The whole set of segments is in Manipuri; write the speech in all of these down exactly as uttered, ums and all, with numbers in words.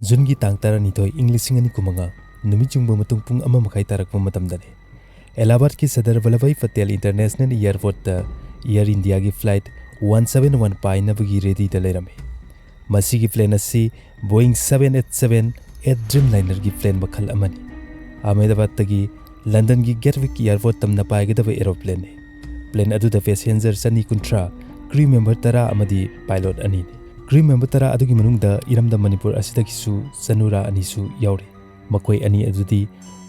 ꯖꯨꯟꯒꯤ ꯇꯥꯡ ꯇꯔꯥꯅꯤꯊꯣꯏ, ꯏꯪ ꯂꯤꯁꯤꯡ ꯑꯅꯤ ꯀꯨꯟꯃꯉꯥ, ꯅꯨꯃꯤꯠ ꯌꯨꯡꯕ ꯃꯇꯨꯡ ꯄꯨꯡ ꯑꯃ ꯃꯈꯥꯏ ꯇꯥꯔꯛꯄ ꯃꯇꯝꯗꯅꯤ꯫ ꯑꯦꯂꯥꯍꯥꯕꯥꯗꯀꯤ ꯁꯔꯗꯥꯔ ꯚꯜꯂꯚꯚꯥꯏ ꯄꯇꯦꯜ ꯏꯟꯇꯔꯅꯦꯁꯅꯦꯜ ꯏꯌꯥꯔꯄꯣꯔꯠꯇ ꯏꯌꯥꯔ ꯏꯟꯗꯤꯌꯥꯒꯤ ꯐ꯭ꯂꯥꯏꯠ ꯋꯥꯟ ꯁꯕꯦꯟ ꯋꯥꯟ ꯄꯥꯏꯅꯕꯒꯤ ꯔꯦꯗꯤꯗ ꯂꯩꯔꯝꯃꯤ꯫ ꯃꯁꯤꯒꯤ ꯄ꯭ꯂꯦꯟ ꯑꯁꯤ Boeing seven eight seven eight ꯗ꯭ꯔꯤꯝ ꯂꯥꯏꯅꯔꯒꯤ ꯄ꯭ꯂꯦꯟ ꯃꯈꯜ ꯑꯃꯅꯤ꯫ ꯑꯍꯃꯦꯗꯥꯕꯥꯗꯇꯒꯤ ꯂꯟꯗꯟꯒꯤ ꯒꯦꯠꯋꯤꯛ ꯏꯌꯥꯔꯄꯣꯔꯠ ꯇꯝꯅ ꯄꯥꯏꯒꯗꯕ ꯑꯦꯔꯣꯄ꯭ꯂꯦꯟꯅꯤ꯫ ꯄ꯭ꯂꯦꯟ ꯑꯗꯨꯗ ꯄꯦꯁꯦꯟꯖꯔ ꯆꯅꯤ ꯀꯨꯟꯊ꯭ꯔꯥ, ꯀ꯭ꯔꯨ ꯃꯦꯝꯕꯔ ꯇꯔꯥ ꯑꯃꯗꯤ ꯄꯥꯏꯂꯣꯠ ꯑꯅꯤꯅꯤ꯫ ꯀ꯭ꯔꯨ ꯃꯦꯝꯕꯔ ꯇꯔꯥ ꯑꯗꯨꯒꯤ ꯃꯅꯨꯡꯗ ꯏꯔꯝꯗꯝ ꯃꯅꯤꯄꯨꯔ ꯑꯁꯤꯗꯒꯤꯁꯨ ꯆꯅꯨꯔꯥ ꯑꯅꯤꯁꯨ ꯌꯥꯎꯔꯤ꯫ ꯃꯈꯣꯏ ꯑꯅꯤ ꯑꯗꯨꯗꯤ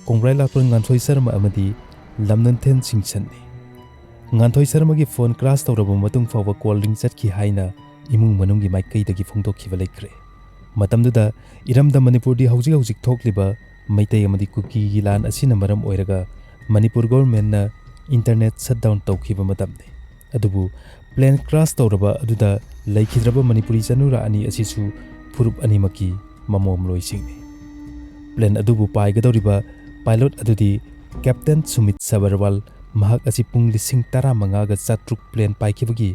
ꯀꯣꯡꯕ꯭ꯔꯥꯏ ꯂꯥꯛꯄ ꯉꯥꯟꯊꯣꯏ ꯁꯔꯃ ꯑꯃꯗꯤ ꯂꯝꯅꯟꯊꯦꯟ ꯁꯤꯡꯁꯟꯅꯤ꯫ ꯉꯥꯟꯊꯣꯏ ꯁꯔꯃꯒꯤ ꯐꯣꯟ ꯀ꯭ꯔꯥꯁ ꯇꯧꯔꯕ ꯃꯇꯨꯡ ꯐꯥꯎꯕ ꯀꯣꯜ ꯔꯤꯡ ꯆꯠꯈꯤ ꯍꯥꯏꯅ ꯏꯃꯨꯡ ꯃꯅꯨꯡꯒꯤ ꯃꯥꯏꯀꯩꯗꯒꯤ ꯐꯣꯡꯗꯣꯛꯈꯤꯕ ꯂꯩꯈ꯭ꯔꯦ꯫ ꯃꯇꯝꯗꯨꯗ ꯏꯔꯝꯗꯝ ꯃꯅꯤꯄꯨꯔꯗꯤ ꯍꯧꯖꯤꯛ ꯍꯧꯖꯤꯛ ꯊꯣꯛꯂꯤꯕ ꯃꯩꯇꯩ ꯑꯃꯗꯤ ꯀꯨꯀꯤꯒꯤ ꯂꯥꯟ ꯑꯁꯤꯅ ꯃꯔꯝ ꯑꯣꯏꯔꯒ ꯃꯅꯤꯄꯨꯔ ꯒꯣꯚꯔꯟꯃꯦꯟꯠꯅ ꯏꯟꯇꯔꯅꯦꯠ ꯁꯠ ꯗꯥꯎꯟ ꯇꯧꯈꯤꯕ ꯃꯇꯝꯅꯤ꯫ ꯑꯗꯨꯕꯨ ꯄ꯭ꯂꯦꯟ ꯀ꯭ꯔꯥꯁ ꯇꯧꯔꯕ ꯑꯗꯨꯗ ꯂꯩꯈꯤꯗ꯭ꯔꯕ ꯃꯅꯤꯄꯨꯔꯤ ꯆꯅꯨꯔꯥ ꯑꯅꯤ ꯑꯁꯤꯁꯨ ꯐꯨꯔꯨꯞ ꯑꯅꯤꯃꯛꯀꯤ ꯃꯃꯣꯝꯂꯣꯏꯁꯤꯡꯅꯤ꯫ ꯄ꯭ꯂꯦꯟ ꯑꯗꯨꯕꯨ ꯄꯥꯏꯒꯗꯧꯔꯤꯕ ꯄꯥꯏꯂꯣꯠ ꯑꯗꯨꯗꯤ ꯀꯦꯞꯇꯦꯟ ꯁꯨꯃꯤꯠ ꯁꯕꯔꯋꯥꯜ, ꯃꯍꯥꯛ ꯑꯁꯤ ꯄꯨꯡ ꯂꯤꯁꯤꯡ ꯇꯔꯥꯃꯉꯥꯒ ꯆꯥꯇ꯭ꯔꯨꯛ ꯄ꯭ꯂꯦꯟ ꯄꯥꯏꯈꯤꯕꯒꯤ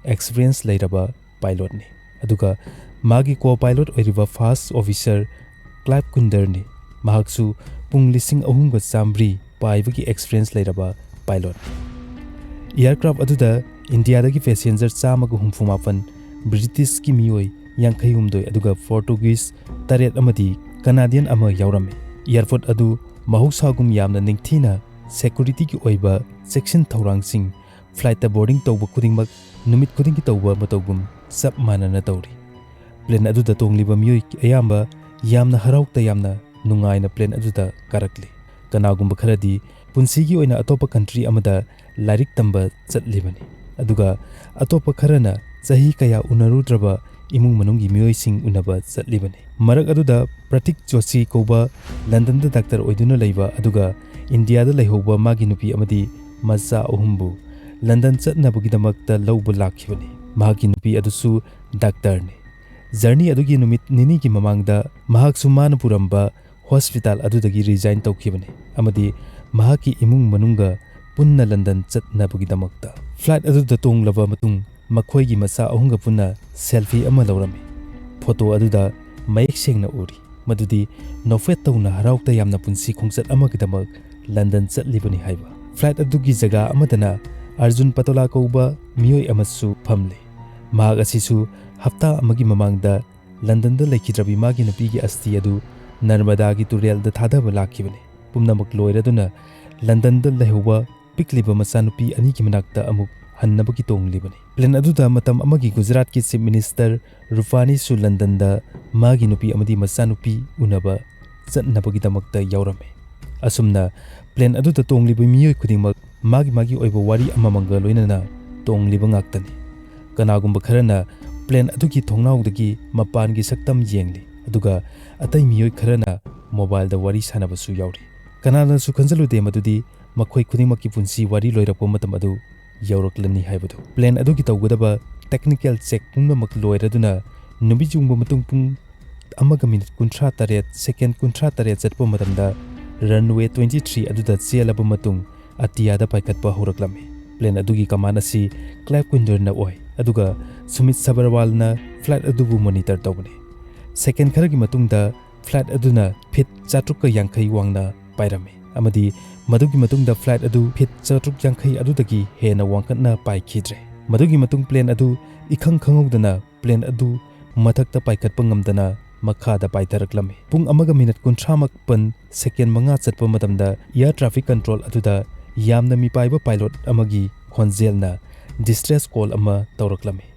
ꯑꯦꯛꯁꯄꯤꯔꯤꯌꯦꯟꯁ ꯂꯩꯔꯕ ꯄꯥꯏꯂꯣꯠꯅꯤ꯫ ꯑꯗꯨꯒ ꯃꯥꯒꯤ ꯀꯣ ꯄꯥꯏꯂꯣꯠ ꯑꯣꯏꯔꯤꯕ ꯐꯥꯔꯁ ꯑꯣꯐꯤꯁꯔ ꯀ꯭ꯂꯥꯏꯕ ꯀꯨꯟꯗꯔꯅꯤ꯫ ꯃꯍꯥꯛꯁꯨ ꯄꯨꯡ ꯂꯤꯁꯤꯡ ꯑꯍꯨꯝꯒ ꯆꯥꯃꯔꯤ ꯄꯥꯏꯕꯒꯤ ꯑꯦꯛꯁꯄꯤꯔꯤꯌꯦꯟꯁ ꯂꯩꯔꯕ ꯄꯥꯏꯂꯣꯠꯅꯤ꯫ ꯏꯌꯥꯔꯀ꯭ꯔꯥꯐ ꯑꯗꯨꯗ ꯏꯟꯗꯤꯌꯥꯗꯒꯤ ꯄꯦꯁꯦꯟꯖꯔ ꯆꯥꯝꯃꯒ ꯍꯨꯝꯐꯨ ꯃꯥꯄꯟ, ꯕ꯭ꯔꯤꯇꯤꯁꯀꯤ ꯃꯤꯑꯣꯏ ꯌꯥꯡꯈꯩ ꯍꯨꯝꯗꯣꯏ, ꯑꯗꯨꯒ ꯄꯣꯔꯇꯨꯒꯤꯁ ꯇꯔꯦꯠ ꯑꯃꯗꯤ ꯀꯅꯥꯗꯤꯌꯟ ꯑꯃ ꯌꯥꯎꯔꯝꯃꯤ꯫ ꯏꯌꯥꯔꯄꯣꯔꯠ ꯑꯗꯨ ꯃꯍꯧꯁꯥꯒꯨꯝ ꯌꯥꯝꯅ ꯅꯤꯡꯊꯤꯅ ꯁꯦꯀꯨꯔꯤꯇꯤꯒꯤ ꯑꯣꯏꯕ ꯆꯦꯛꯁꯤꯟ ꯊꯧꯔꯥꯡꯁꯤꯡ, ꯐ꯭ꯂꯥꯏꯠꯇ ꯕꯣꯔꯗꯤꯡ ꯇꯧꯕ ꯈꯨꯗꯤꯡꯃꯛ ꯅꯨꯃꯤꯠ ꯈꯨꯗꯤꯡꯒꯤ ꯇꯧꯕ ꯃꯇꯧꯒꯨꯝ ꯆꯞ ꯃꯥꯟꯅꯅ ꯇꯧꯔꯤ꯫ ꯄ꯭ꯂꯦꯟ ꯑꯗꯨꯗ ꯇꯣꯡꯂꯤꯕ ꯃꯤꯑꯣꯏ ꯑꯌꯥꯝꯕ ꯌꯥꯝꯅ ꯍꯔꯥꯎ ꯇꯌꯥꯝꯅ ꯅꯨꯡꯉꯥꯏꯅ ꯄ꯭ꯂꯦꯟ ꯑꯗꯨꯗ ꯀꯥꯔꯛꯂꯤ꯫ ꯀꯅꯥꯒꯨꯝꯕ ꯈꯔꯗꯤ ꯄꯨꯟꯁꯤꯒꯤ ꯑꯣꯏꯅ ꯑꯇꯣꯞꯄ ꯀꯟꯇ꯭ꯔꯤ ꯑꯃꯗ ꯂꯥꯏꯔꯤꯛ ꯇꯝꯕ ꯆꯠꯂꯤꯕꯅꯤ, ꯑꯗꯨꯒ ꯑꯇꯣꯞꯄ ꯈꯔꯅ ꯆꯍꯤ ꯀꯌꯥ ꯎꯅꯔꯨꯗ꯭ꯔꯕ ꯏꯃꯨꯡ ꯃꯅꯨꯡꯒꯤ ꯃꯤꯑꯣꯏꯁꯤꯡ ꯎꯅꯕ ꯆꯠꯂꯤꯕꯅꯤ꯫ ꯃꯔꯛ ꯑꯗꯨꯗ ꯄ꯭ꯔꯇꯤꯛ ꯖꯣꯁꯤ ꯀꯧꯕ ꯂꯟꯗꯟꯗ ꯗꯥꯛꯇꯔ ꯑꯣꯏꯗꯨꯅ ꯂꯩꯕ ꯑꯗꯨꯒ ꯏꯟꯗꯤꯌꯥꯗ ꯂꯩꯍꯧꯕ ꯃꯥꯒꯤ ꯅꯨꯄꯤ ꯑꯃꯗꯤ ꯃꯆꯥ ꯑꯍꯨꯝꯕꯨ ꯂꯟꯗꯟ ꯆꯠꯅꯕꯒꯤꯗꯃꯛꯇ ꯂꯧꯕ ꯂꯥꯛꯈꯤꯕꯅꯤ꯫ ꯃꯍꯥꯛꯀꯤ ꯅꯨꯄꯤ ꯑꯗꯨꯁꯨ ꯗꯥꯛꯇꯔꯅꯤ꯫ ꯖꯔꯅꯤ ꯑꯗꯨꯒꯤ ꯅꯨꯃꯤꯠ ꯅꯤꯅꯤꯒꯤ ꯃꯃꯥꯡꯗ ꯃꯍꯥꯛꯁꯨ ꯃꯥꯅ ꯄꯨꯔꯝꯕ ꯍꯣꯁꯄꯤꯇꯥꯜ ꯑꯗꯨꯗꯒꯤ ꯔꯤꯖꯥꯏꯟ ꯇꯧꯈꯤꯕꯅꯤ ꯑꯃꯗꯤ ꯃꯍꯥꯛꯀꯤ ꯏꯃꯨꯡ ꯃꯅꯨꯡꯒ ꯄꯨꯟꯅ ꯂꯟꯗꯟ ꯆꯠꯅꯕꯒꯤꯗꯃꯛꯇ꯫ ꯐ꯭ꯂꯥꯏꯠ ꯑꯗꯨꯗ ꯇꯣꯡꯂꯕ ꯃꯇꯨꯡ ꯃꯈꯣꯏꯒꯤ ꯃꯆꯥ ꯑꯍꯨꯝꯒ ꯄꯨꯟꯅ ꯁꯦꯜꯐꯤ ꯑꯃ ꯂꯧꯔꯝꯃꯤ꯫ ꯐꯣꯇꯣ ꯑꯗꯨꯗ ꯃꯌꯦꯛ ꯁꯦꯡꯅ ꯎꯔꯤ, ꯃꯗꯨꯗꯤ ꯅꯣꯐꯦꯠ ꯇꯧꯅ ꯍꯔꯥꯎ ꯇꯌꯥꯝꯅ ꯄꯨꯟꯁꯤ ꯈꯣꯡꯆꯠ ꯑꯃꯒꯤꯗꯃꯛ ꯂꯟꯗꯟ ꯆꯠꯂꯤꯕꯅꯤ ꯍꯥꯏꯕ꯫ ꯐ꯭ꯂꯥꯏꯠ ꯑꯗꯨꯒꯤ ꯖꯒꯥ ꯑꯃꯗꯅ ꯑꯔꯖꯨꯟ ꯄꯇꯣꯂꯥ ꯀꯧꯕ ꯃꯤꯑꯣꯏ ꯑꯃꯁꯨ ꯐꯝꯂꯤ꯫ ꯃꯍꯥꯛ ꯑꯁꯤꯁꯨ ꯍꯞꯇꯥ ꯑꯃꯒꯤ ꯃꯃꯥꯡꯗ ꯂꯟꯗꯟꯗ ꯂꯩꯈꯤꯗ꯭ꯔꯕꯤ ꯃꯥꯒꯤ ꯅꯨꯄꯤꯒꯤ ꯑꯁꯇꯤ ꯑꯗꯨ ꯅꯔꯃꯗꯥꯒꯤ ꯇꯨꯔꯦꯜꯗ ꯊꯥꯗꯕ ꯂꯥꯛꯈꯤꯕꯅꯤ꯫ ꯄꯨꯝꯅꯃꯛ ꯂꯣꯏꯔꯗꯨꯅ ꯂꯟꯗꯟꯗ ꯂꯩꯍꯧꯕ ꯄꯤꯛꯂꯤꯕ ꯃꯆꯥꯅꯨꯄꯤ ꯑꯅꯤꯒꯤ ꯃꯅꯥꯛꯇ ꯑꯃꯨꯛ ꯍꯟꯅꯕꯒꯤ ꯇꯣꯡꯂꯤꯕꯅꯤ꯫ ꯄ꯭ꯂꯦꯟ ꯑꯗꯨꯗ ꯃꯇꯝ ꯑꯃꯒꯤ ꯒꯨꯖꯔꯥꯠꯀꯤ ꯆꯤꯐ ꯃꯤꯅꯤꯁꯇꯔ ꯔꯨꯄꯥꯅꯤꯁꯨ ꯂꯟꯗꯟꯗ ꯃꯥꯒꯤ ꯅꯨꯄꯤ ꯑꯃꯗꯤ ꯃꯆꯥꯅꯨꯄꯤ ꯎꯅꯕ ꯆꯠꯅꯕꯒꯤꯗꯃꯛꯇ ꯌꯥꯎꯔꯝꯃꯤ꯫ ꯑꯁꯨꯝꯅ ꯄ꯭ꯂꯦꯟ ꯑꯗꯨꯗ ꯇꯣꯡꯂꯤꯕ ꯃꯤꯑꯣꯏ ꯈꯨꯗꯤꯡꯃꯛ ꯃꯥꯒꯤ ꯃꯥꯒꯤ ꯑꯣꯏꯕ ꯋꯥꯔꯤ ꯑꯃꯃꯒ ꯂꯣꯏꯅꯅ ꯇꯣꯡꯂꯤꯕ ꯉꯥꯛꯇꯅꯤ꯫ ꯀꯅꯥꯒꯨꯝꯕ ꯈꯔꯅ ꯄ꯭ꯂꯦꯟ ꯑꯗꯨꯒꯤ ꯊꯣꯡꯅꯥꯎꯗꯒꯤ ꯃꯄꯥꯟꯒꯤ ꯁꯛꯇꯝ ꯌꯦꯡꯂꯤ, ꯑꯗꯨꯒ ꯑꯇꯩ ꯃꯤꯑꯣꯏ ꯈꯔꯅ ꯃꯣꯕꯥꯏꯜꯗ ꯋꯥꯔꯤ ꯁꯥꯟꯅꯕꯁꯨ ꯌꯥꯎꯔꯤ꯫ ꯀꯅꯥꯅꯁꯨ ꯈꯟꯖꯜꯂꯨꯗꯦ ꯃꯗꯨꯗꯤ ꯃꯈꯣꯏ ꯈꯨꯗꯤꯡꯃꯛꯀꯤ ꯄꯨꯟꯁꯤ ꯋꯥꯔꯤ ꯂꯣꯏꯔꯛꯄ ꯃꯇꯝ ꯑꯗꯨ ꯌꯧꯔꯛꯂꯅꯤ ꯍꯥꯏꯕꯗꯨ꯫ ꯄ꯭ꯂꯦꯟ ꯑꯗꯨꯒꯤ ꯇꯧꯒꯗꯕ ꯇꯦꯛꯅꯤꯀꯦꯜ ꯆꯦꯛ ꯄꯨꯝꯅꯃꯛ ꯂꯣꯏꯔꯗꯨꯅ ꯅꯨꯃꯤꯠ ꯌꯨꯡꯕ ꯃꯇꯨꯡ ꯄꯨꯡ ꯑꯃꯒ ꯃꯤꯅꯤꯠ ꯀꯨꯟꯊ꯭ꯔꯥ ꯇꯔꯦꯠ, ꯁꯦꯀꯦꯟ ꯀꯨꯟꯊ꯭ꯔꯥ ꯇꯔꯦꯠ ꯆꯠꯄ ꯃꯇꯝꯗ ꯔꯟꯋꯦ ꯇ꯭ꯋꯦꯟꯇꯤ ꯊ꯭ꯔꯤ ꯑꯗꯨꯗ ꯆꯦꯜꯂꯕ ꯃꯇꯨꯡ ꯑꯇꯤꯌꯥꯗ ꯄꯥꯏꯈꯠꯄ ꯍꯧꯔꯛꯂꯝꯃꯤ꯫ ꯄ꯭ꯂꯦꯟ ꯑꯗꯨꯒꯤ ꯀꯃꯥꯟ ꯑꯁꯤ ꯀ꯭ꯂꯥꯏꯚ ꯀꯨꯏꯟꯗꯔꯅ ꯑꯣꯏ, ꯑꯗꯨꯒ ꯁꯨꯃꯤꯠ ꯁꯕꯔꯋꯥꯜꯅ ꯐ꯭ꯂꯥꯏꯠ ꯑꯗꯨꯕꯨ ꯃꯣꯅꯤꯇꯔ ꯇꯧꯕꯅꯤ꯫ ꯁꯦꯀꯦꯟ ꯈꯔꯒꯤ ꯃꯇꯨꯡꯗ ꯐ꯭ꯂꯥꯏꯠ ꯑꯗꯨꯅ ꯐꯤꯠ ꯆꯥꯇ꯭ꯔꯨꯛꯀ ꯌꯥꯡꯈꯩ ꯋꯥꯡꯅ ꯄꯥꯏꯔꯝꯃꯤ, ꯑꯃꯗꯤ ꯃꯗꯨꯒꯤ ꯃꯇꯨꯡꯗ ꯐ꯭ꯂꯥꯏꯠ ꯑꯗꯨ ꯐꯤꯠ ꯆꯥꯇ꯭ꯔꯨꯛ ꯌꯥꯡꯈꯩ ꯑꯗꯨꯗꯒꯤ ꯍꯦꯟꯅ ꯋꯥꯡꯈꯠꯅ ꯄꯥꯏꯈꯤꯗ꯭ꯔꯦ꯫ ꯃꯗꯨꯒꯤ ꯃꯇꯨꯡ ꯄ꯭ꯂꯦꯟ ꯑꯗꯨ ꯏꯈꯪ ꯈꯪꯍꯧꯗꯅ ꯄ꯭ꯂꯦꯟ ꯑꯗꯨ ꯃꯊꯛꯇ ꯄꯥꯏꯈꯠꯄ ꯉꯝꯗꯅ ꯃꯈꯥꯗ ꯄꯥꯏꯊꯔꯛꯂꯝꯃꯤ꯫ ꯄꯨꯡ ꯑꯃꯒ ꯃꯤꯅꯠ ꯀꯨꯟꯊ꯭ꯔꯥ ꯃꯥꯄꯟ ꯁꯦꯀꯦꯟ ꯃꯉꯥ ꯆꯠꯄ ꯃꯇꯝꯗ ꯑꯦꯌꯔ ꯇ꯭ꯔꯥꯐꯤꯛ ꯀꯟꯇ꯭ꯔꯣꯜ ꯑꯗꯨꯗ ꯌꯥꯝꯅ ꯃꯤꯄꯥꯏꯕ ꯄꯥꯏꯂꯣꯠ ꯑꯃꯒꯤ ꯈꯣꯟꯖꯦꯜꯅ ꯗꯤꯁꯇ꯭ꯔꯦꯁ ꯀꯣꯜ ꯑꯃ ꯇꯧꯔꯛꯂꯝꯃꯤ꯫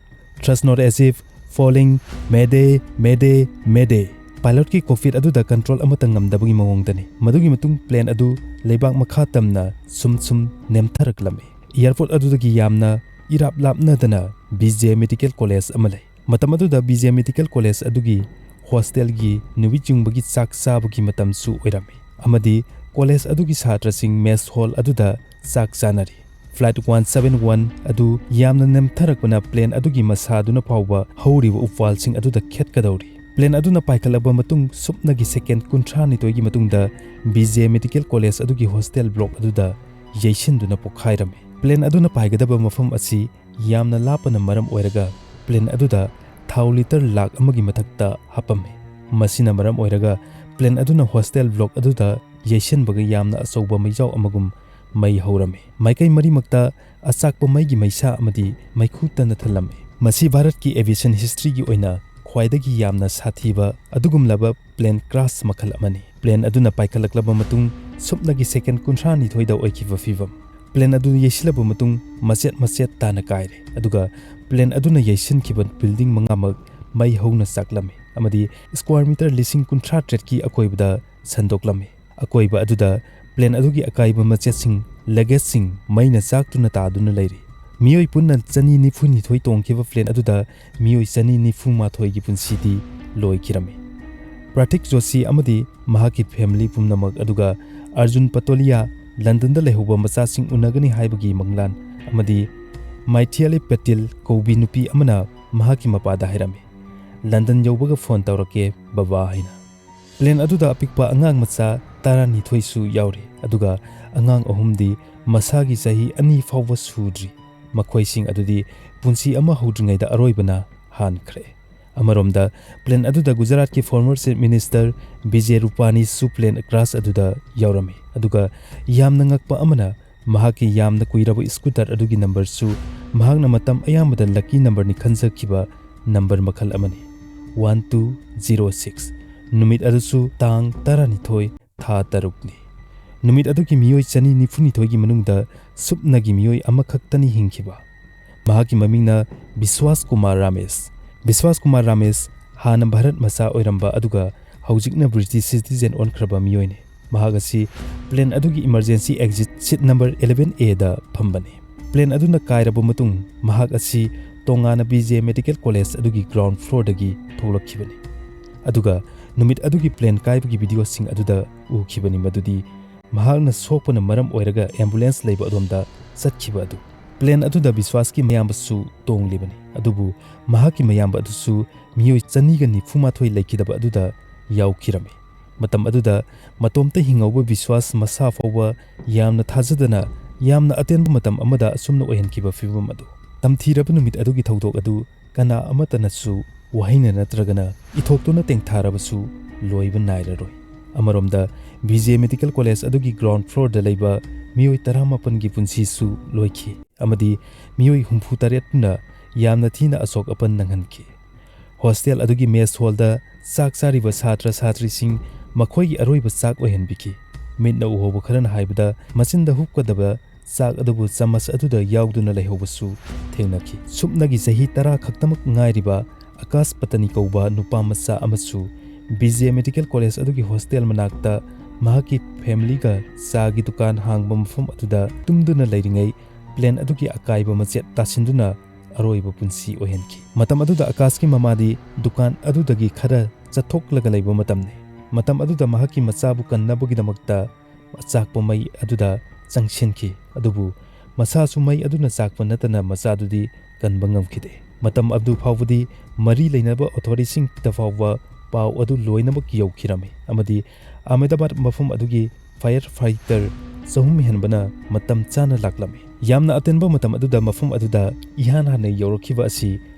"Trust not as if falling, Mayday, Mayday, Mayday!" ꯄꯥꯏꯂꯣꯠꯀꯤ ꯀꯣꯛꯐꯤꯠ ꯑꯗꯨꯗ ꯀꯟꯇ꯭ꯔꯣꯜ ꯑꯃꯠꯇ ꯉꯝꯗꯕꯒꯤ ꯃꯑꯣꯡꯗꯅꯤ꯫ ꯃꯗꯨꯒꯤ ꯃꯇꯨꯡ ꯄ꯭ꯂꯦꯟ ꯑꯗꯨ ꯂꯩꯕꯥꯛ ꯃꯈꯥ ꯇꯝꯅ ꯁꯨꯝ ꯁꯨꯝ ꯅꯦꯝꯊꯔꯛꯂꯝꯃꯤ꯫ ꯑꯦꯌꯔꯄꯣꯔꯠ ꯑꯗꯨꯗꯒꯤ ꯌꯥꯝꯅ ꯏꯔꯥꯞ ꯂꯥꯞꯅꯗꯅ ꯕꯤ ꯖꯦ ꯃꯦꯗꯤꯀꯦꯜ ꯀꯣꯂꯦꯖ ꯑꯃ ꯂꯩ꯫ ꯃꯇꯝ ꯑꯗꯨꯗ ꯕꯤ ꯖꯦ ꯃꯦꯗꯤꯀꯦꯜ ꯀꯣꯂꯦꯖ ꯑꯗꯨꯒꯤ ꯍꯣꯁꯇꯦꯜꯒꯤ ꯅꯨꯃꯤꯠ ꯌꯨꯡꯕꯒꯤ ꯆꯥꯛ ꯆꯥꯕꯒꯤ ꯃꯇꯝꯁꯨ ꯑꯣꯏꯔꯝꯃꯤ, ꯑꯃꯗꯤ ꯀꯣꯂꯦꯖ ꯑꯗꯨꯒꯤ ꯁꯥꯇ꯭ꯔꯁꯤꯡ ꯃꯦꯁ ꯍꯣꯜ ꯑꯗꯨꯗ ꯆꯥꯛ ꯆꯥꯅꯔꯤ꯫ ꯐ꯭ꯂꯥꯏꯠ ꯋꯥꯟ ꯁꯚꯦꯟ ꯋꯥꯟ ꯑꯗꯨ ꯌꯥꯝꯅ ꯅꯦꯝꯊꯔꯛꯄꯅ ꯄ꯭ꯂꯦꯟ ꯑꯗꯨꯒꯤ ꯃꯁꯥꯗꯨꯅ ꯐꯥꯎꯕ ꯍꯧꯔꯤꯕ ꯎꯄꯥꯜꯁꯤꯡ ꯑꯗꯨꯗ ꯈꯦꯠꯀꯗꯧꯔꯤ꯫ ꯄ꯭ꯂꯦꯟ ꯑꯗꯨꯅ ꯄꯥꯏꯈꯠꯂꯕ ꯃꯇꯨꯡ ꯁꯨꯞꯅꯒꯤ ꯁꯦꯀꯦꯟ ꯀꯨꯟꯊ꯭ꯔꯥꯅꯤꯊꯣꯏꯒꯤ ꯃꯇꯨꯡꯗ ꯕꯤ ꯖꯦ ꯃꯦꯗꯤꯀꯦꯜ ꯀꯣꯂꯦꯖ ꯑꯗꯨꯒꯤ ꯍꯣꯁꯇꯦꯜ ꯕ꯭ꯂꯣꯛ ꯑꯗꯨꯗ ꯌꯩꯁꯤꯟꯗꯨꯅ ꯄꯣꯈꯥꯏꯔꯝꯃꯤ꯫ ꯄ꯭ꯂꯦꯟ ꯑꯗꯨꯅ ꯄꯥꯏꯒꯗꯕ ꯃꯐꯝ ꯑꯁꯤ ꯌꯥꯝꯅ ꯂꯥꯞꯄꯅ ꯃꯔꯝ ꯑꯣꯏꯔꯒ ꯄ꯭ꯂꯦꯟ ꯑꯗꯨꯗ ꯊꯥꯎ ꯂꯤꯇꯔ ꯂꯥꯈ ꯑꯃꯒꯤ ꯃꯊꯛꯇ ꯍꯥꯞꯄꯝꯃꯤ꯫ ꯃꯁꯤꯅ ꯃꯔꯝ ꯑꯣꯏꯔꯒ plane ꯑꯗꯨꯅ hostel block ꯑꯗꯨꯗ ꯌꯩꯁꯤꯟꯕꯒ ꯌꯥꯝꯅ ꯑꯆꯧꯕ ꯃꯩꯖꯥꯎ ꯑꯃꯒꯨꯝ ꯃꯩ ꯍꯧꯔꯝꯃꯤ꯫ ꯃꯥꯏꯀꯩ ꯃꯔꯤꯃꯛꯇ ꯑꯆꯥꯛꯄ ꯃꯩꯒꯤ ꯃꯩꯁꯥ ꯑꯃꯗꯤ ꯃꯩꯈꯨ ꯇꯅ ꯊꯜꯂꯝꯃꯤ꯫ ꯃꯁꯤ ꯚꯥꯔꯠꯀꯤ aviation historyꯒꯤ ꯑꯣꯏꯅ ꯈ꯭ꯋꯥꯏꯗꯒꯤ ꯌꯥꯝꯅ ꯁꯥꯊꯤꯕ ꯑꯗꯨꯒꯨꯝꯂꯕ plane crash ꯃꯈꯜ ꯑꯃꯅꯤ꯫ Plane ꯑꯗꯨꯅ ꯄꯥꯏꯈꯠꯂꯛꯂꯕ ꯃꯇꯨꯡ ꯁꯨꯞꯅꯒꯤ second ꯀꯨꯟꯊ꯭ꯔꯥ ꯅꯤꯊꯣꯏꯗ ꯑꯣꯏꯈꯤꯕ ꯐꯤꯚꯝ꯫ Plane ꯑꯗꯨ ꯌꯩꯁꯤꯜꯂꯕ ꯃꯇꯨꯡ ꯃꯆꯦꯠ ꯃꯆꯦꯠ ꯇꯥꯅ ꯀꯥꯏꯔꯦ, ꯑꯗꯨꯒ plane ꯑꯗꯨꯅ ꯌꯩꯁꯤꯟꯈꯤꯕ building ꯃꯉꯥꯃꯛ ꯃꯩ ꯍꯧꯅ ꯆꯥꯛꯂꯝꯃꯤ ꯑꯃꯗꯤ square meter ꯂꯤꯁꯤꯡ ꯀꯨꯟꯊ꯭ꯔꯥ ꯇꯔꯦꯠꯀꯤ ꯑꯀꯣꯏꯕꯗ ꯁꯟꯗꯣꯛꯂꯝꯃꯤ꯫ ꯑꯀꯣꯏꯕ ꯑꯗꯨꯗ plane ꯑꯗꯨꯒꯤ ꯑꯀꯥꯏꯕ ꯃꯆꯦꯠꯁꯤꯡ, luggageꯁꯤꯡ ꯃꯩꯅ ꯆꯥꯛꯇꯨꯅ ꯇꯥꯗꯨꯅ ꯂꯩꯔꯤ꯫ ꯃꯤꯑꯣꯏ ꯄꯨꯟꯅ ꯆꯅꯤ ꯅꯤꯐꯨ ꯅꯤꯊꯣꯏ ꯇꯣꯡꯈꯤꯕ plane ꯑꯗꯨꯗ ꯃꯤꯑꯣꯏ ꯆꯅꯤ ꯅꯤꯐꯨ ꯃꯥꯊꯣꯏꯒꯤ ꯄꯨꯟꯁꯤꯗꯤ ꯂꯣꯏꯈꯤꯔꯝꯃꯤ꯫ ꯄ꯭ꯔꯥꯇꯤꯛ ꯖꯣꯁꯤ ꯑꯃꯗꯤ ꯃꯍꯥꯛꯀꯤ family ꯄꯨꯝꯅꯃꯛ, ꯑꯗꯨꯒ ꯑꯔꯖꯨꯟ ꯄꯇꯣꯂꯤꯌꯥ, ꯂꯟꯗꯟꯗ ꯂꯩꯍꯧꯕ ꯃꯆꯥꯁꯤꯡ ꯎꯅꯒꯅꯤ ꯍꯥꯏꯕꯒꯤ ꯃꯪꯂꯥꯟ ꯑꯃꯗꯤ ꯃꯥꯏꯊꯤꯌꯥꯂꯤ ꯄꯇꯤꯜ ꯀꯧꯕꯤ ꯅꯨꯄꯤ ꯑꯃꯅ ꯃꯍꯥꯛꯀꯤ ꯃꯄꯥꯗ ꯍꯥꯏꯔꯝꯃꯤ, "ꯂꯟꯗꯟ ꯌꯧꯕꯒ phone ꯇꯧꯔꯛꯀꯦ ꯕꯕꯥ" ꯍꯥꯏꯅ꯫ Plane ꯑꯗꯨꯗ ꯑꯄꯤꯛꯄ ꯑꯉꯥꯡ ꯃꯆꯥ ꯇꯔꯥꯅꯤꯊꯣꯏꯁꯨ ꯌꯥꯎꯔꯤ, ꯑꯗꯨꯒ ꯑꯉꯥꯡ ꯑꯍꯨꯝꯗꯤ ꯃꯁꯥꯒꯤ ꯆꯍꯤ ꯑꯅꯤ ꯐꯥꯎꯕ ꯁꯨꯗ꯭ꯔꯤ꯫ ꯃꯈꯣꯏꯁꯤꯡ ꯑꯗꯨꯗꯤ ꯄꯨꯟꯁꯤ ꯑꯃ ꯍꯧꯗ꯭ꯔꯤꯉꯩꯗ ꯑꯔꯣꯏꯕꯅ ꯍꯥꯟꯈ꯭ꯔꯦ꯫ ꯑꯃꯔꯣꯝꯗ, plane ꯑꯗꯨꯗ ꯒꯨꯖꯔꯥꯠꯀꯤ former Chief Minister Bijay ꯔꯨꯄꯥꯅꯤꯁꯨ plane crash ꯑꯗꯨꯗ ꯌꯥꯎꯔꯝꯃꯤ, ꯑꯗꯨꯒ ꯌꯥꯝꯅ ꯉꯛꯄ ꯑꯃꯅ, ꯃꯍꯥꯛꯀꯤ ꯌꯥꯝꯅ ꯀꯨꯏꯔꯕ scooter ꯑꯗꯨꯒꯤ numberꯁꯨ ꯃꯍꯥꯛꯅ ꯃꯇꯝ ꯑꯌꯥꯝꯕꯗ lucky numberꯅꯤ ꯈꯟꯖꯈꯤꯕ number ꯃꯈꯜ ꯑꯃꯅꯤ, one two zero six꯫ ꯅꯨꯃꯤꯠ ꯑꯗꯨꯁꯨ ꯇꯥꯡ ꯇꯔꯥꯅꯤꯊꯣꯏ, ꯊꯥ ꯇꯔꯨꯛꯅꯤ꯫ ꯅꯨꯃꯤꯠ ꯑꯗꯨꯒꯤ ꯃꯤꯑꯣꯏ ꯆꯅꯤ ꯅꯤꯐꯨꯅꯤꯊꯣꯏꯒꯤ ꯃꯅꯨꯡꯗ ꯁꯨꯞꯅꯒꯤ ꯃꯤꯑꯣꯏ ꯑꯃꯈꯛꯇꯅꯤ ꯍꯤꯡꯈꯤꯕ꯫ ꯃꯍꯥꯛꯀꯤ ꯃꯃꯤꯡꯅ ꯕꯤꯁ꯭ꯋꯥꯁ ꯀꯨꯃꯥꯔ ꯔꯥꯃꯦꯁ꯫ ꯕꯤꯁ꯭ꯋꯥꯁ ꯀꯨꯃꯥꯔ ꯔꯥꯃꯦꯁ ꯍꯥꯟꯅ ꯚꯥꯔꯠ ꯃꯆꯥ ꯑꯣꯏꯔꯝꯕ ꯑꯗꯨꯒ ꯍꯧꯖꯤꯛꯅ British citizen ꯑꯣꯟꯈ꯭ꯔꯕ ꯃꯤꯑꯣꯏꯅꯤ꯫ ꯃꯍꯥꯛ ꯑꯁꯤ plane ꯑꯗꯨꯒꯤ emergency exit seat number eleven Aꯗ ꯐꯝꯕꯅꯤ꯫ Plane ꯑꯗꯨꯅ ꯀꯥꯏꯔꯕ ꯃꯇꯨꯡ, ꯃꯍꯥꯛ ꯑꯁꯤ ꯇꯣꯉꯥꯟꯅ ꯕꯤꯖꯦ Medical College ꯑꯗꯨꯒꯤ ground floorꯗꯒꯤ ꯊꯣꯛꯂꯛꯈꯤꯕꯅꯤ꯫ ꯑꯗꯨꯒ ꯅꯨꯃꯤꯠ ꯑꯗꯨꯒꯤ plane ꯀꯥꯏꯕꯒꯤ videoꯁꯤꯡ ꯑꯗꯨꯗ ꯎꯈꯤꯕꯅꯤ, ꯃꯗꯨꯗꯤ ꯃꯍꯥꯛꯅ ꯁꯣꯛꯄꯅ ꯃꯔꯝ ꯑꯣꯏꯔꯒ ambulance ꯂꯩꯕ ꯑꯗꯣꯝꯗ ꯆꯠꯈꯤꯕ ꯑꯗꯨ꯫ Plane ꯑꯗꯨꯗ ꯕꯤꯁ꯭ꯋꯥꯁꯀꯤ ꯃꯌꯥꯝꯕꯁꯨ ꯇꯣꯡꯂꯤꯕꯅꯤ, ꯑꯗꯨꯕꯨ ꯃꯍꯥꯛꯀꯤ ꯃꯌꯥꯝꯕ ꯑꯗꯨꯁꯨ ꯃꯤꯑꯣꯏ ꯆꯅꯤꯒ ꯅꯤꯐꯨ ꯃꯥꯊꯣꯏ ꯂꯩꯈꯤꯗꯕ ꯑꯗꯨꯗ ꯌꯥꯎꯈꯤꯔꯝꯃꯤ꯫ ꯃꯇꯝ ꯑꯗꯨꯗ ꯃꯇꯣꯝꯇ ꯍꯤꯡꯍꯧꯕ ꯕꯤꯁ꯭ꯋꯥꯁ ꯃꯁꯥ ꯐꯥꯎꯕ ꯌꯥꯝꯅ ꯊꯥꯖꯗꯅ ꯌꯥꯝꯅ ꯑꯇꯦꯟꯕ ꯃꯇꯝ ꯑꯃꯗ ꯑꯁꯨꯝꯅ ꯑꯣꯏꯍꯟꯈꯤꯕ ꯐꯤꯚꯝ ꯑꯗꯨ꯫ ꯇꯝꯊꯤꯔꯕ ꯅꯨꯃꯤꯠ ꯑꯗꯨꯒꯤ ꯊꯧꯗꯣꯛ ꯑꯗꯨ ꯀꯅꯥ ꯑꯃꯠꯇꯅꯁꯨ ꯋꯥꯍꯩꯅ ꯅꯠꯇ꯭ꯔꯒꯅ ꯏꯊꯣꯛꯇꯨꯅ ꯇꯦꯡꯊꯥꯔꯕꯁꯨ ꯂꯣꯏꯕ ꯅꯥꯏꯔꯔꯣꯏ꯫ ꯑꯃꯔꯣꯝꯗ, ꯕꯤ ꯖꯦ ꯃꯦꯗꯤꯀꯦꯜ ꯀꯣꯂꯦꯖ ꯑꯗꯨꯒꯤ ꯒ꯭ꯔꯥꯎꯟ ꯐ꯭ꯂꯣꯔꯗ ꯂꯩꯕ ꯃꯤꯑꯣꯏ ꯇꯔꯥꯃꯥꯄꯟꯒꯤ ꯄꯨꯟꯁꯤꯁꯨ ꯂꯣꯏꯈꯤ, ꯑꯃꯗꯤ ꯃꯤꯑꯣꯏ ꯍꯨꯝꯐꯨ ꯇꯔꯦꯠꯅ ꯌꯥꯝꯅ ꯊꯤꯅ ꯑꯁꯣꯛ ꯑꯄꯟ ꯅꯪꯍꯟꯈꯤ꯫ ꯍꯣꯁꯇꯦꯜ ꯑꯗꯨꯒꯤ ꯃꯦꯁ ꯍꯣꯜꯗ ꯆꯥꯛ ꯆꯥꯔꯤꯕ ꯁꯥꯇ꯭ꯔ ꯁꯥꯇ꯭ꯔꯤꯁꯤꯡ ꯃꯈꯣꯏꯒꯤ ꯑꯔꯣꯏꯕ ꯆꯥꯛ ꯑꯣꯏꯍꯟꯕꯤꯈꯤ꯫ ꯃꯤꯠꯅ ꯎꯍꯧꯕ ꯈꯔꯅ ꯍꯥꯏꯕꯗ, ꯃꯆꯤꯟꯗ ꯍꯨꯛꯀꯗꯕ ꯆꯥꯛ ꯑꯗꯨꯕꯨ ꯆꯃꯁ ꯑꯗꯨꯗ ꯌꯥꯎꯗꯨꯅ ꯂꯩꯍꯧꯕꯁꯨ ꯊꯦꯡꯅꯈꯤ꯫ ꯁꯨꯞꯅꯒꯤ ꯆꯍꯤ ꯇꯔꯥ ꯈꯛꯇꯃꯛ ꯉꯥꯏꯔꯤꯕ ꯑꯀꯥꯁ ꯄꯇꯅꯤ ꯀꯧꯕ ꯅꯨꯄꯥ ꯃꯆꯥ ꯑꯃꯁꯨ ꯕꯤ ꯖꯦ ꯃꯦꯗꯤꯀꯦꯜ ꯀꯣꯂꯦꯖ ꯑꯗꯨꯒꯤ ꯍꯣꯁꯇꯦꯜ ꯃꯅꯥꯛꯇ ꯃꯍꯥꯛꯀꯤ ꯐꯦꯃꯤꯂꯤꯒ ꯆꯥꯒꯤ ꯗꯨꯀꯥꯟ ꯍꯥꯡꯕ ꯃꯐꯝ ꯑꯗꯨꯗ ꯇꯨꯝꯗꯨꯅ ꯂꯩꯔꯤꯉꯩ ꯄ꯭ꯂꯦꯟ ꯑꯗꯨꯒꯤ ꯑꯀꯥꯏꯕ ꯃꯆꯦꯠ ꯇꯥꯁꯤꯟꯗꯨꯅ ꯑꯔꯣꯏꯕ ꯄꯨꯟꯁꯤ ꯑꯣꯏꯍꯟꯈꯤ꯫ ꯃꯇꯝ ꯑꯗꯨꯗ ꯑꯀꯥꯁꯀꯤ ꯃꯃꯥꯗꯤ ꯗꯨꯀꯥꯟ ꯑꯗꯨꯗꯒꯤ ꯈꯔ ꯆꯠꯊꯣꯛꯂꯒ ꯂꯩꯕ ꯃꯇꯝꯅꯤ꯫ ꯃꯇꯝ ꯑꯗꯨꯗ ꯃꯍꯥꯛꯀꯤ ꯃꯆꯥꯕꯨ ꯀꯟꯅꯕꯒꯤꯗꯃꯛꯇ ꯑꯆꯥꯛꯄ ꯃꯩ ꯑꯗꯨꯗ ꯆꯪꯁꯤꯟꯈꯤ, ꯑꯗꯨꯕꯨ ꯃꯁꯥꯁꯨ ꯃꯩ ꯑꯗꯨꯅ ꯆꯥꯛꯄ ꯅꯠꯇꯅ ꯃꯆꯥꯗꯨꯗꯤ ꯀꯟꯕ ꯉꯝꯈꯤꯗꯦ꯫ ꯃꯇꯝ ꯑꯗꯨ ꯐꯥꯎꯕꯗꯤ ꯃꯔꯤ ꯂꯩꯅꯕ ꯑꯣꯊꯣꯔꯤꯇꯤꯁꯤꯡꯗ ꯐꯥꯎꯕ ꯄꯥꯎ ꯑꯗꯨ ꯂꯣꯏꯅꯃꯛ ꯌꯧꯈꯤꯔꯝꯃꯤ, ꯑꯃꯗꯤ ꯑꯍꯃꯦꯗꯥꯕꯥꯗ ꯃꯐꯝ ꯑꯗꯨꯒꯤ ꯐꯥꯌꯔ ꯐꯥꯏꯇꯔ ꯆꯍꯨꯝ ꯍꯦꯟꯕꯅ ꯃꯇꯝ ꯆꯥꯅ ꯂꯥꯛꯂꯝꯃꯤ꯫ ꯌꯥꯝꯅ ꯑꯇꯦꯟꯕ ꯃꯇꯝ ꯑꯗꯨꯗ ꯃꯐꯝ ꯑꯗꯨꯗ ꯏꯍꯥꯟ ꯍꯥꯟꯅ ꯌꯧꯔꯛꯈꯤꯕ ꯑꯁꯤ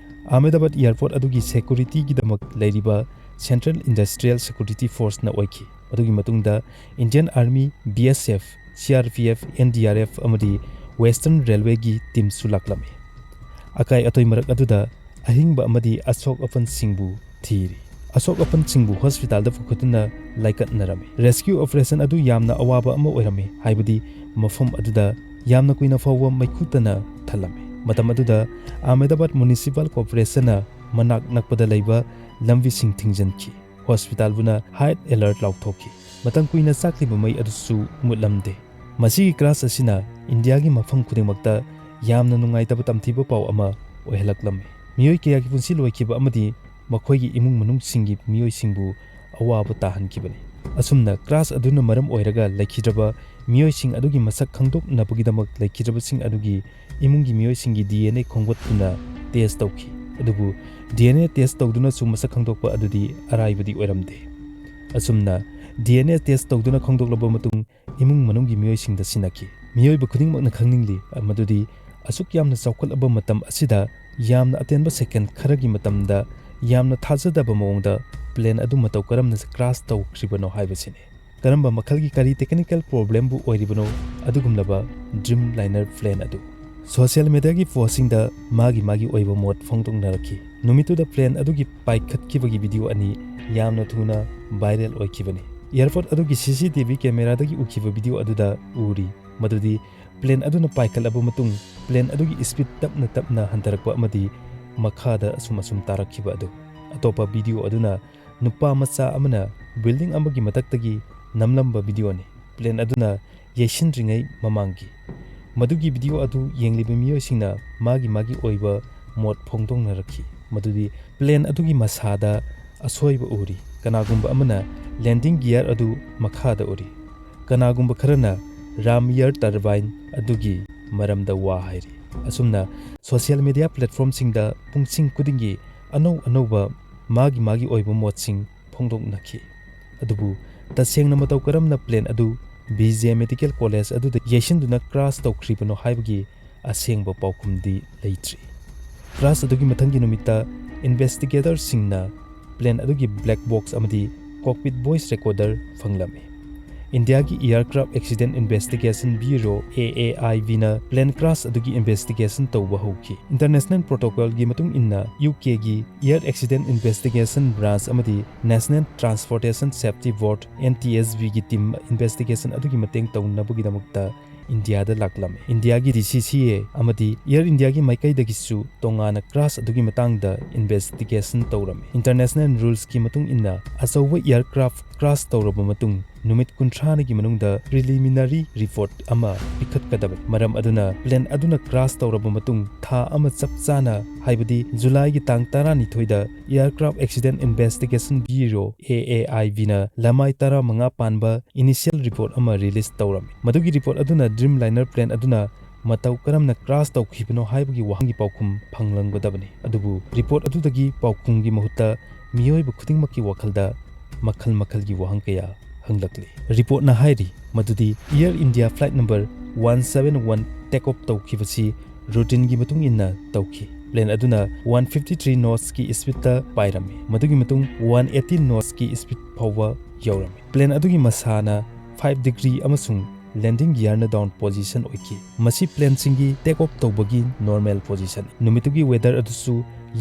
ꯑꯍꯃꯦꯗꯥꯕꯥꯗ ꯑꯦꯌꯔꯄꯣꯔꯠ ꯑꯗꯨꯒꯤ ꯁꯦꯀ꯭ꯌꯨꯔꯤꯇꯤꯒꯤꯗꯃꯛ ꯂꯩꯔꯤꯕ ꯁꯦꯟꯇ꯭ꯔꯦꯜ ꯏꯟꯗꯁꯇ꯭ꯔꯤꯌꯦꯜ ꯁꯦꯀ꯭ꯌꯨꯔꯤꯇꯤ ꯐꯣꯔꯁꯅ ꯑꯣꯏꯈꯤ꯫ ꯑꯗꯨꯒꯤ ꯃꯇꯨꯡꯗ Indian army, B S F, C R P F, N D R F ꯑꯃꯗꯤ ꯋꯦꯁꯇꯔꯟ ꯔꯦꯜꯋꯦꯒꯤ ꯇꯤꯝꯁꯨ ꯂꯥꯛꯂꯝꯃꯤ꯫ ꯑꯀꯥꯏ ꯑꯇꯣꯏ ꯃꯔꯛ ꯑꯗꯨꯗ ꯑꯍꯤꯡꯕ ꯑꯃꯗꯤ ꯑꯁꯣꯛ ꯑꯄꯟꯁꯤꯡꯕꯨ ꯊꯤꯔꯤ꯫ ꯑꯁꯣꯛ ꯑꯄꯟꯁꯤꯡꯕꯨ ꯍꯣꯁꯄꯤꯇꯥꯜꯗ ꯄꯨꯈꯠꯇꯨꯅ ꯂꯥꯏꯀꯠꯅꯔꯝꯃꯤ꯫ ꯔꯦꯁꯀ꯭ꯌꯨ ꯑꯣꯄꯔꯦꯁꯟ ꯑꯗꯨ ꯌꯥꯝꯅ ꯑꯋꯥꯕ ꯑꯃ ꯑꯣꯏꯔꯝꯃꯤ, ꯍꯥꯏꯕꯗꯤ ꯃꯐꯝ ꯑꯗꯨꯗ ꯌꯥꯝꯅ ꯀꯨꯏꯅ ꯐꯥꯎꯕ ꯃꯩꯈꯨ ꯇꯅ ꯊꯜꯂꯝꯃꯤ꯫ ꯃꯇꯝ ꯑꯗꯨꯗ ꯑꯍꯃꯦꯗꯥꯕꯥꯗ ꯃ꯭ꯌꯨꯅꯤꯁꯤꯄꯥꯜ ꯀꯣꯔꯄꯣꯔꯦꯁꯟꯅ ꯃꯅꯥꯛ ꯅꯛꯄꯗ ꯂꯩꯕ ꯂꯝꯕꯤꯁꯤꯡ ꯊꯤꯡꯖꯤꯟꯈꯤ꯫ ꯍꯣꯁꯄꯤꯇꯥꯜꯕꯨꯅ ꯍꯥꯏ ꯑꯦꯂꯔꯠ ꯂꯥꯎꯊꯣꯛꯈꯤ꯫ ꯃꯇꯝ ꯀꯨꯏꯅ ꯆꯥꯛꯂꯤꯕ ꯃꯩ ꯑꯗꯨꯁꯨ ꯃꯨꯠꯂꯝꯗꯦ꯫ ꯃꯁꯤꯒꯤ ꯀ꯭ꯔꯥꯁ ꯑꯁꯤꯅ ꯏꯟꯗꯤꯌꯥꯒꯤ ꯃꯐꯝ ꯈꯨꯗꯤꯡꯃꯛꯇ ꯌꯥꯝꯅ ꯅꯨꯡꯉꯥꯏꯇꯕ ꯇꯝꯊꯤꯕ ꯄꯥꯎ ꯑꯃ ꯑꯣꯏꯍꯜꯂꯛꯂꯝꯃꯤ꯫ ꯃꯤꯑꯣꯏ ꯀꯌꯥꯒꯤ ꯄꯨꯟꯁꯤ ꯂꯣꯏꯈꯤꯕ ꯑꯃꯗꯤ ꯃꯈꯣꯏꯒꯤ ꯏꯃꯨꯡ ꯃꯅꯨꯡꯁꯤꯡꯒꯤ ꯃꯤꯑꯣꯏꯁꯤꯡꯕꯨ ꯑꯋꯥꯕ ꯇꯥꯍꯟꯈꯤꯕꯅꯤ꯫ ꯑꯁꯨꯝꯅ ꯀ꯭ꯔꯥꯁ ꯑꯗꯨꯅ ꯃꯔꯝ ꯑꯣꯏꯔꯒ ꯂꯩꯈꯤꯗ꯭ꯔꯕ ꯃꯤꯑꯣꯏꯁꯤꯡ ꯑꯗꯨꯒꯤ ꯃꯁꯛ ꯈꯪꯗꯣꯛꯅꯕꯒꯤꯗꯃꯛ ꯂꯩꯈꯤꯗ꯭ꯔꯕꯁꯤꯡ ꯑꯗꯨꯒꯤ ꯏꯃꯨꯡꯒꯤ ꯃꯤꯑꯣꯏꯁꯤꯡꯒꯤ ꯗꯤ ꯑꯦꯟ ꯑꯦ ꯈꯣꯝꯒꯠꯇꯨꯅ ꯇꯦꯁ ꯇꯧꯈꯤ꯫ ꯑꯗꯨꯕꯨ ꯗꯤ ꯑꯦꯟ ꯑꯦ ꯇꯦꯁ ꯇꯧꯗꯨꯅꯁꯨ ꯃꯁꯛ ꯈꯪꯗꯣꯛꯄ ꯑꯗꯨꯗꯤ ꯑꯔꯥꯏꯕꯗꯤ ꯑꯣꯏꯔꯝꯗꯦ꯫ ꯑꯁꯨꯝꯅ ꯗꯤ ꯑꯦꯟ ꯑꯦ ꯇꯦꯁ ꯇꯧꯗꯨꯅ ꯈꯪꯗꯣꯛꯂꯕ ꯃꯇꯨꯡ ꯏꯃꯨꯡ ꯃꯅꯨꯡꯒꯤ ꯃꯤꯑꯣꯏꯁꯤꯡꯗ ꯁꯤꯟꯅꯈꯤ꯫ ꯃꯤꯑꯣꯏꯕ ꯈꯨꯗꯤꯡꯃꯛꯅ ꯈꯪꯅꯤꯡꯂꯤ ꯃꯗꯨꯗꯤ ꯑꯁꯨꯛ ꯌꯥꯝꯅ ꯆꯥꯎꯈꯠꯂꯕ ꯃꯇꯝ ꯑꯁꯤꯗ ꯌꯥꯝꯅ ꯑꯇꯦꯟꯕ ꯁꯦꯀꯦꯟ ꯈꯔꯒꯤ ꯃꯇꯝꯗ ꯌꯥꯝꯅ ꯊꯥꯖꯗꯕ ꯃꯑꯣꯡꯗ plane ꯑꯗꯨ ꯃꯇꯧ ꯀꯔꯝꯅ crash ꯇꯧꯈ꯭ꯔꯤꯕꯅꯣ ꯍꯥꯏꯕꯁꯤꯅꯤ꯫ ꯀꯔꯝꯕ ꯃꯈꯜꯒꯤ ꯀꯔꯤ technical problemꯕꯨ ꯑꯣꯏꯔꯤꯕꯅꯣ ꯑꯗꯨꯒꯨꯝꯂꯕ Dreamliner plane ꯑꯗꯨ? Social mediaꯒꯤ postꯁꯤꯡꯗ ꯃꯥꯒꯤ ꯃꯥꯒꯤ ꯑꯣꯏꯕ ꯃꯣꯠ ꯐꯣꯡꯗꯣꯛꯅꯔꯛꯈꯤ꯫ ꯅꯨꯃꯤꯠꯇꯨꯗ plane ꯑꯗꯨꯒꯤ ꯄꯥꯏꯈꯠꯈꯤꯕꯒꯤ video ꯑꯅꯤ ꯌꯥꯝꯅ ꯊꯨꯅ viral ꯑꯣꯏꯈꯤꯕꯅꯤ꯫ Airport ꯑꯗꯨꯒꯤ CCTV cameraꯗꯒꯤ ꯎꯈꯤꯕ video ꯑꯗꯨꯗ ꯎꯔꯤ ꯃꯗꯨꯗꯤ plane ꯑꯗꯨꯅ ꯄꯥꯏꯈꯠꯂꯕ ꯃꯇꯨꯡ plane ꯑꯗꯨꯒꯤ speed ꯇꯞꯅ ꯇꯞꯅ ꯍꯟꯊꯔꯛꯄ ꯑꯃꯗꯤ ꯃꯈꯥꯗ ꯑꯁꯨꯝ ꯑꯁꯨꯝ ꯇꯥꯔꯛꯈꯤꯕ ꯑꯗꯨ꯫ ꯑꯇꯣꯞꯄ video ꯑꯗꯨꯅ ꯅꯨꯄꯥ ꯃꯆꯥ ꯑꯃꯅ building ꯑꯃꯒꯤ ꯃꯊꯛꯇꯒꯤ ꯅꯝꯂꯝꯕ videoꯅꯤ꯫ Plane ꯑꯗꯨꯅ ꯌꯩꯁꯤꯟꯗ꯭ꯔꯤꯉꯩ ꯃꯃꯥꯡꯒꯤ꯫ ꯃꯗꯨꯒꯤ video ꯑꯗꯨ ꯌꯦꯡꯂꯤꯕ ꯃꯤꯑꯣꯏꯁꯤꯡꯅ ꯃꯥꯒꯤ ꯃꯥꯒꯤ ꯑꯣꯏꯕ ꯃꯣꯠ ꯐꯣꯡꯗꯣꯛꯅꯔꯛꯈꯤ, ꯃꯗꯨꯗꯤ plane ꯑꯗꯨꯒꯤ ꯃꯁꯥꯗ ꯑꯁꯣꯏꯕ ꯎꯔꯤ, ꯀꯅꯥꯒꯨꯝꯕ ꯑꯃꯅ landing gear ꯑꯗꯨ ꯃꯈꯥꯗ ꯎꯔꯤ, ꯀꯅꯥꯒꯨꯝꯕ ꯈꯔꯅ Ram air turbine ꯑꯗꯨꯒꯤ ꯃꯔꯝꯗ ꯋꯥ ꯍꯥꯏꯔꯤ꯫ ꯑꯁꯨꯝꯅ social media platformꯁꯤꯡꯗ ꯄꯨꯡꯁꯤꯡ ꯈꯨꯗꯤꯡꯒꯤ ꯑꯅꯧ ꯑꯅꯧꯕ ꯃꯥꯒꯤ ꯃꯥꯒꯤ ꯑꯣꯏꯕ ꯃꯣꯠꯁꯤꯡ ꯐꯣꯡꯗꯣꯛꯅꯈꯤ꯫ ꯑꯗꯨꯕꯨ ꯇꯁꯦꯡꯅ ꯃꯇꯧ ꯀꯔꯝꯅ plane ꯑꯗꯨ BJ Medical College ꯑꯗꯨꯗ ꯌꯩꯁꯤꯟꯗꯨꯅ crash ꯇꯧꯈ꯭ꯔꯤꯕꯅꯣ ꯍꯥꯏꯕꯒꯤ ꯑꯁꯦꯡꯕ ꯄꯥꯎꯈꯨꯝꯗꯤ ꯂꯩꯇ꯭ꯔꯤ꯫ Crash ꯑꯗꯨꯒꯤ ꯃꯊꯪꯒꯤ ꯅꯨꯃꯤꯠꯇ investigatorꯁꯤꯡꯅ plane ꯑꯗꯨꯒꯤ black box ꯑꯃꯗꯤ cockpit voice recorder ꯐꯪꯂꯝꯃꯤ꯫ ꯏꯟꯗꯤꯌꯥꯒꯤ Aircraft Accident Investigation Bureau, AAIBꯅ plane crash ꯑꯗꯨꯒꯤ investigation ꯇꯧꯕ ꯍꯧꯈꯤ꯫ International protocolꯒꯤ ꯃꯇꯨꯡ ꯏꯟꯅ UKꯒꯤ Air Accident Investigation Branch ꯑꯃꯗꯤ National Transportation Safety Board, NTSBꯒꯤ team investigation ꯑꯗꯨꯒꯤ ꯃꯇꯦꯡ ꯇꯧꯅꯕꯒꯤꯗꯃꯛꯇ ꯏꯟꯗꯤꯌꯥꯗ ꯂꯥꯛꯂꯝꯃꯤ꯫ ꯏꯟꯗꯤꯌꯥꯒꯤ DGCA ꯑꯃꯗꯤ Air Indiaꯒꯤ ꯃꯥꯏꯀꯩꯗꯒꯤꯁꯨ ꯇꯣꯉꯥꯟꯅ crash ꯑꯗꯨꯒꯤ ꯃꯇꯥꯡꯗ investigation ꯇꯧꯔꯝꯃꯤ꯫ International rulesꯀꯤ ꯃꯇꯨꯡ ꯏꯟꯅ ꯑꯆꯧꯕ aircraft crash ꯇꯧꯔꯕ ꯃꯇꯨꯡ ꯅꯨꯃꯤꯠ ꯀꯨꯟꯊ꯭ꯔꯥꯅꯤꯒꯤ ꯃꯅꯨꯡꯗ preliminary report ꯑꯃ ꯄꯤꯈꯠꯀꯗꯕꯅꯤ꯫ ꯃꯔꯝ ꯑꯗꯨꯅ plane ꯑꯗꯨꯅ crash ꯇꯧꯔꯕ ꯃꯇꯨꯡ ꯊꯥ ꯑꯃ ꯆꯞ ꯆꯥꯅ, ꯍꯥꯏꯕꯗꯤ ꯖꯨꯂꯥꯏꯒꯤ ꯇꯥꯡ ꯇꯔꯥꯅꯤꯊꯣꯏꯗ Aircraft Accident Investigation Bureau, AAIBꯅ ꯂꯃꯥꯏ ꯇꯔꯥꯃꯉꯥ ꯄꯥꯟꯕ initial report ꯑꯃ release ꯇꯧꯔꯝꯃꯤ꯫ ꯃꯗꯨꯒꯤ report ꯑꯗꯨꯅ Dreamliner plane ꯑꯗꯨꯅ ꯃꯇꯧ ꯀꯔꯝꯅ crash ꯇꯧꯈꯤꯕꯅꯣ ꯍꯥꯏꯕꯒꯤ ꯋꯥꯍꯪꯒꯤ ꯄꯥꯎꯈꯨꯝ ꯐꯪꯂꯝꯒꯗꯕꯅꯤ꯫ ꯑꯗꯨꯕꯨ report ꯑꯗꯨꯗꯒꯤ ꯄꯥꯎꯈꯨꯝꯒꯤ ꯃꯍꯨꯠꯇ ꯃꯤꯑꯣꯏꯕ ꯈꯨꯗꯤꯡꯃꯛꯀꯤ ꯋꯥꯈꯜꯗ ꯃꯈꯜ ꯃꯈꯜꯒꯤ ꯋꯥꯍꯪ ꯀꯌꯥ ꯍꯪꯂꯛꯂꯤ꯫ Reportꯅ ꯍꯥꯏꯔꯤ ꯃꯗꯨꯗꯤ Air India flight number one seven one take off ꯇꯧꯈꯤꯕꯁꯤ routinegꯤ ꯃꯇꯨꯡ ꯏꯟꯅ ꯇꯧꯈꯤ꯫ Plane ꯑꯗꯨꯅ one fifty three knotsꯀꯤ speedꯇ ꯄꯥꯏꯔꯝꯃꯤ꯫ ꯃꯗꯨꯒꯤ ꯃꯇꯨꯡ one eighty knotsꯀꯤ speed ꯐꯥꯎꯕ ꯌꯧꯔꯝꯃꯤ꯫ Plane ꯑꯗꯨꯒꯤ ꯃꯁꯥꯅ five degree ꯑꯃꯁꯨꯡ landing gearꯅ down position ꯑꯣꯏꯈꯤ꯫ ꯃꯁꯤ planeꯁꯤꯡꯒꯤ take off ꯇꯧꯕꯒꯤ normal position꯫ ꯅꯨꯃꯤꯠꯇꯨꯒꯤ weather ꯑꯗꯨꯁꯨ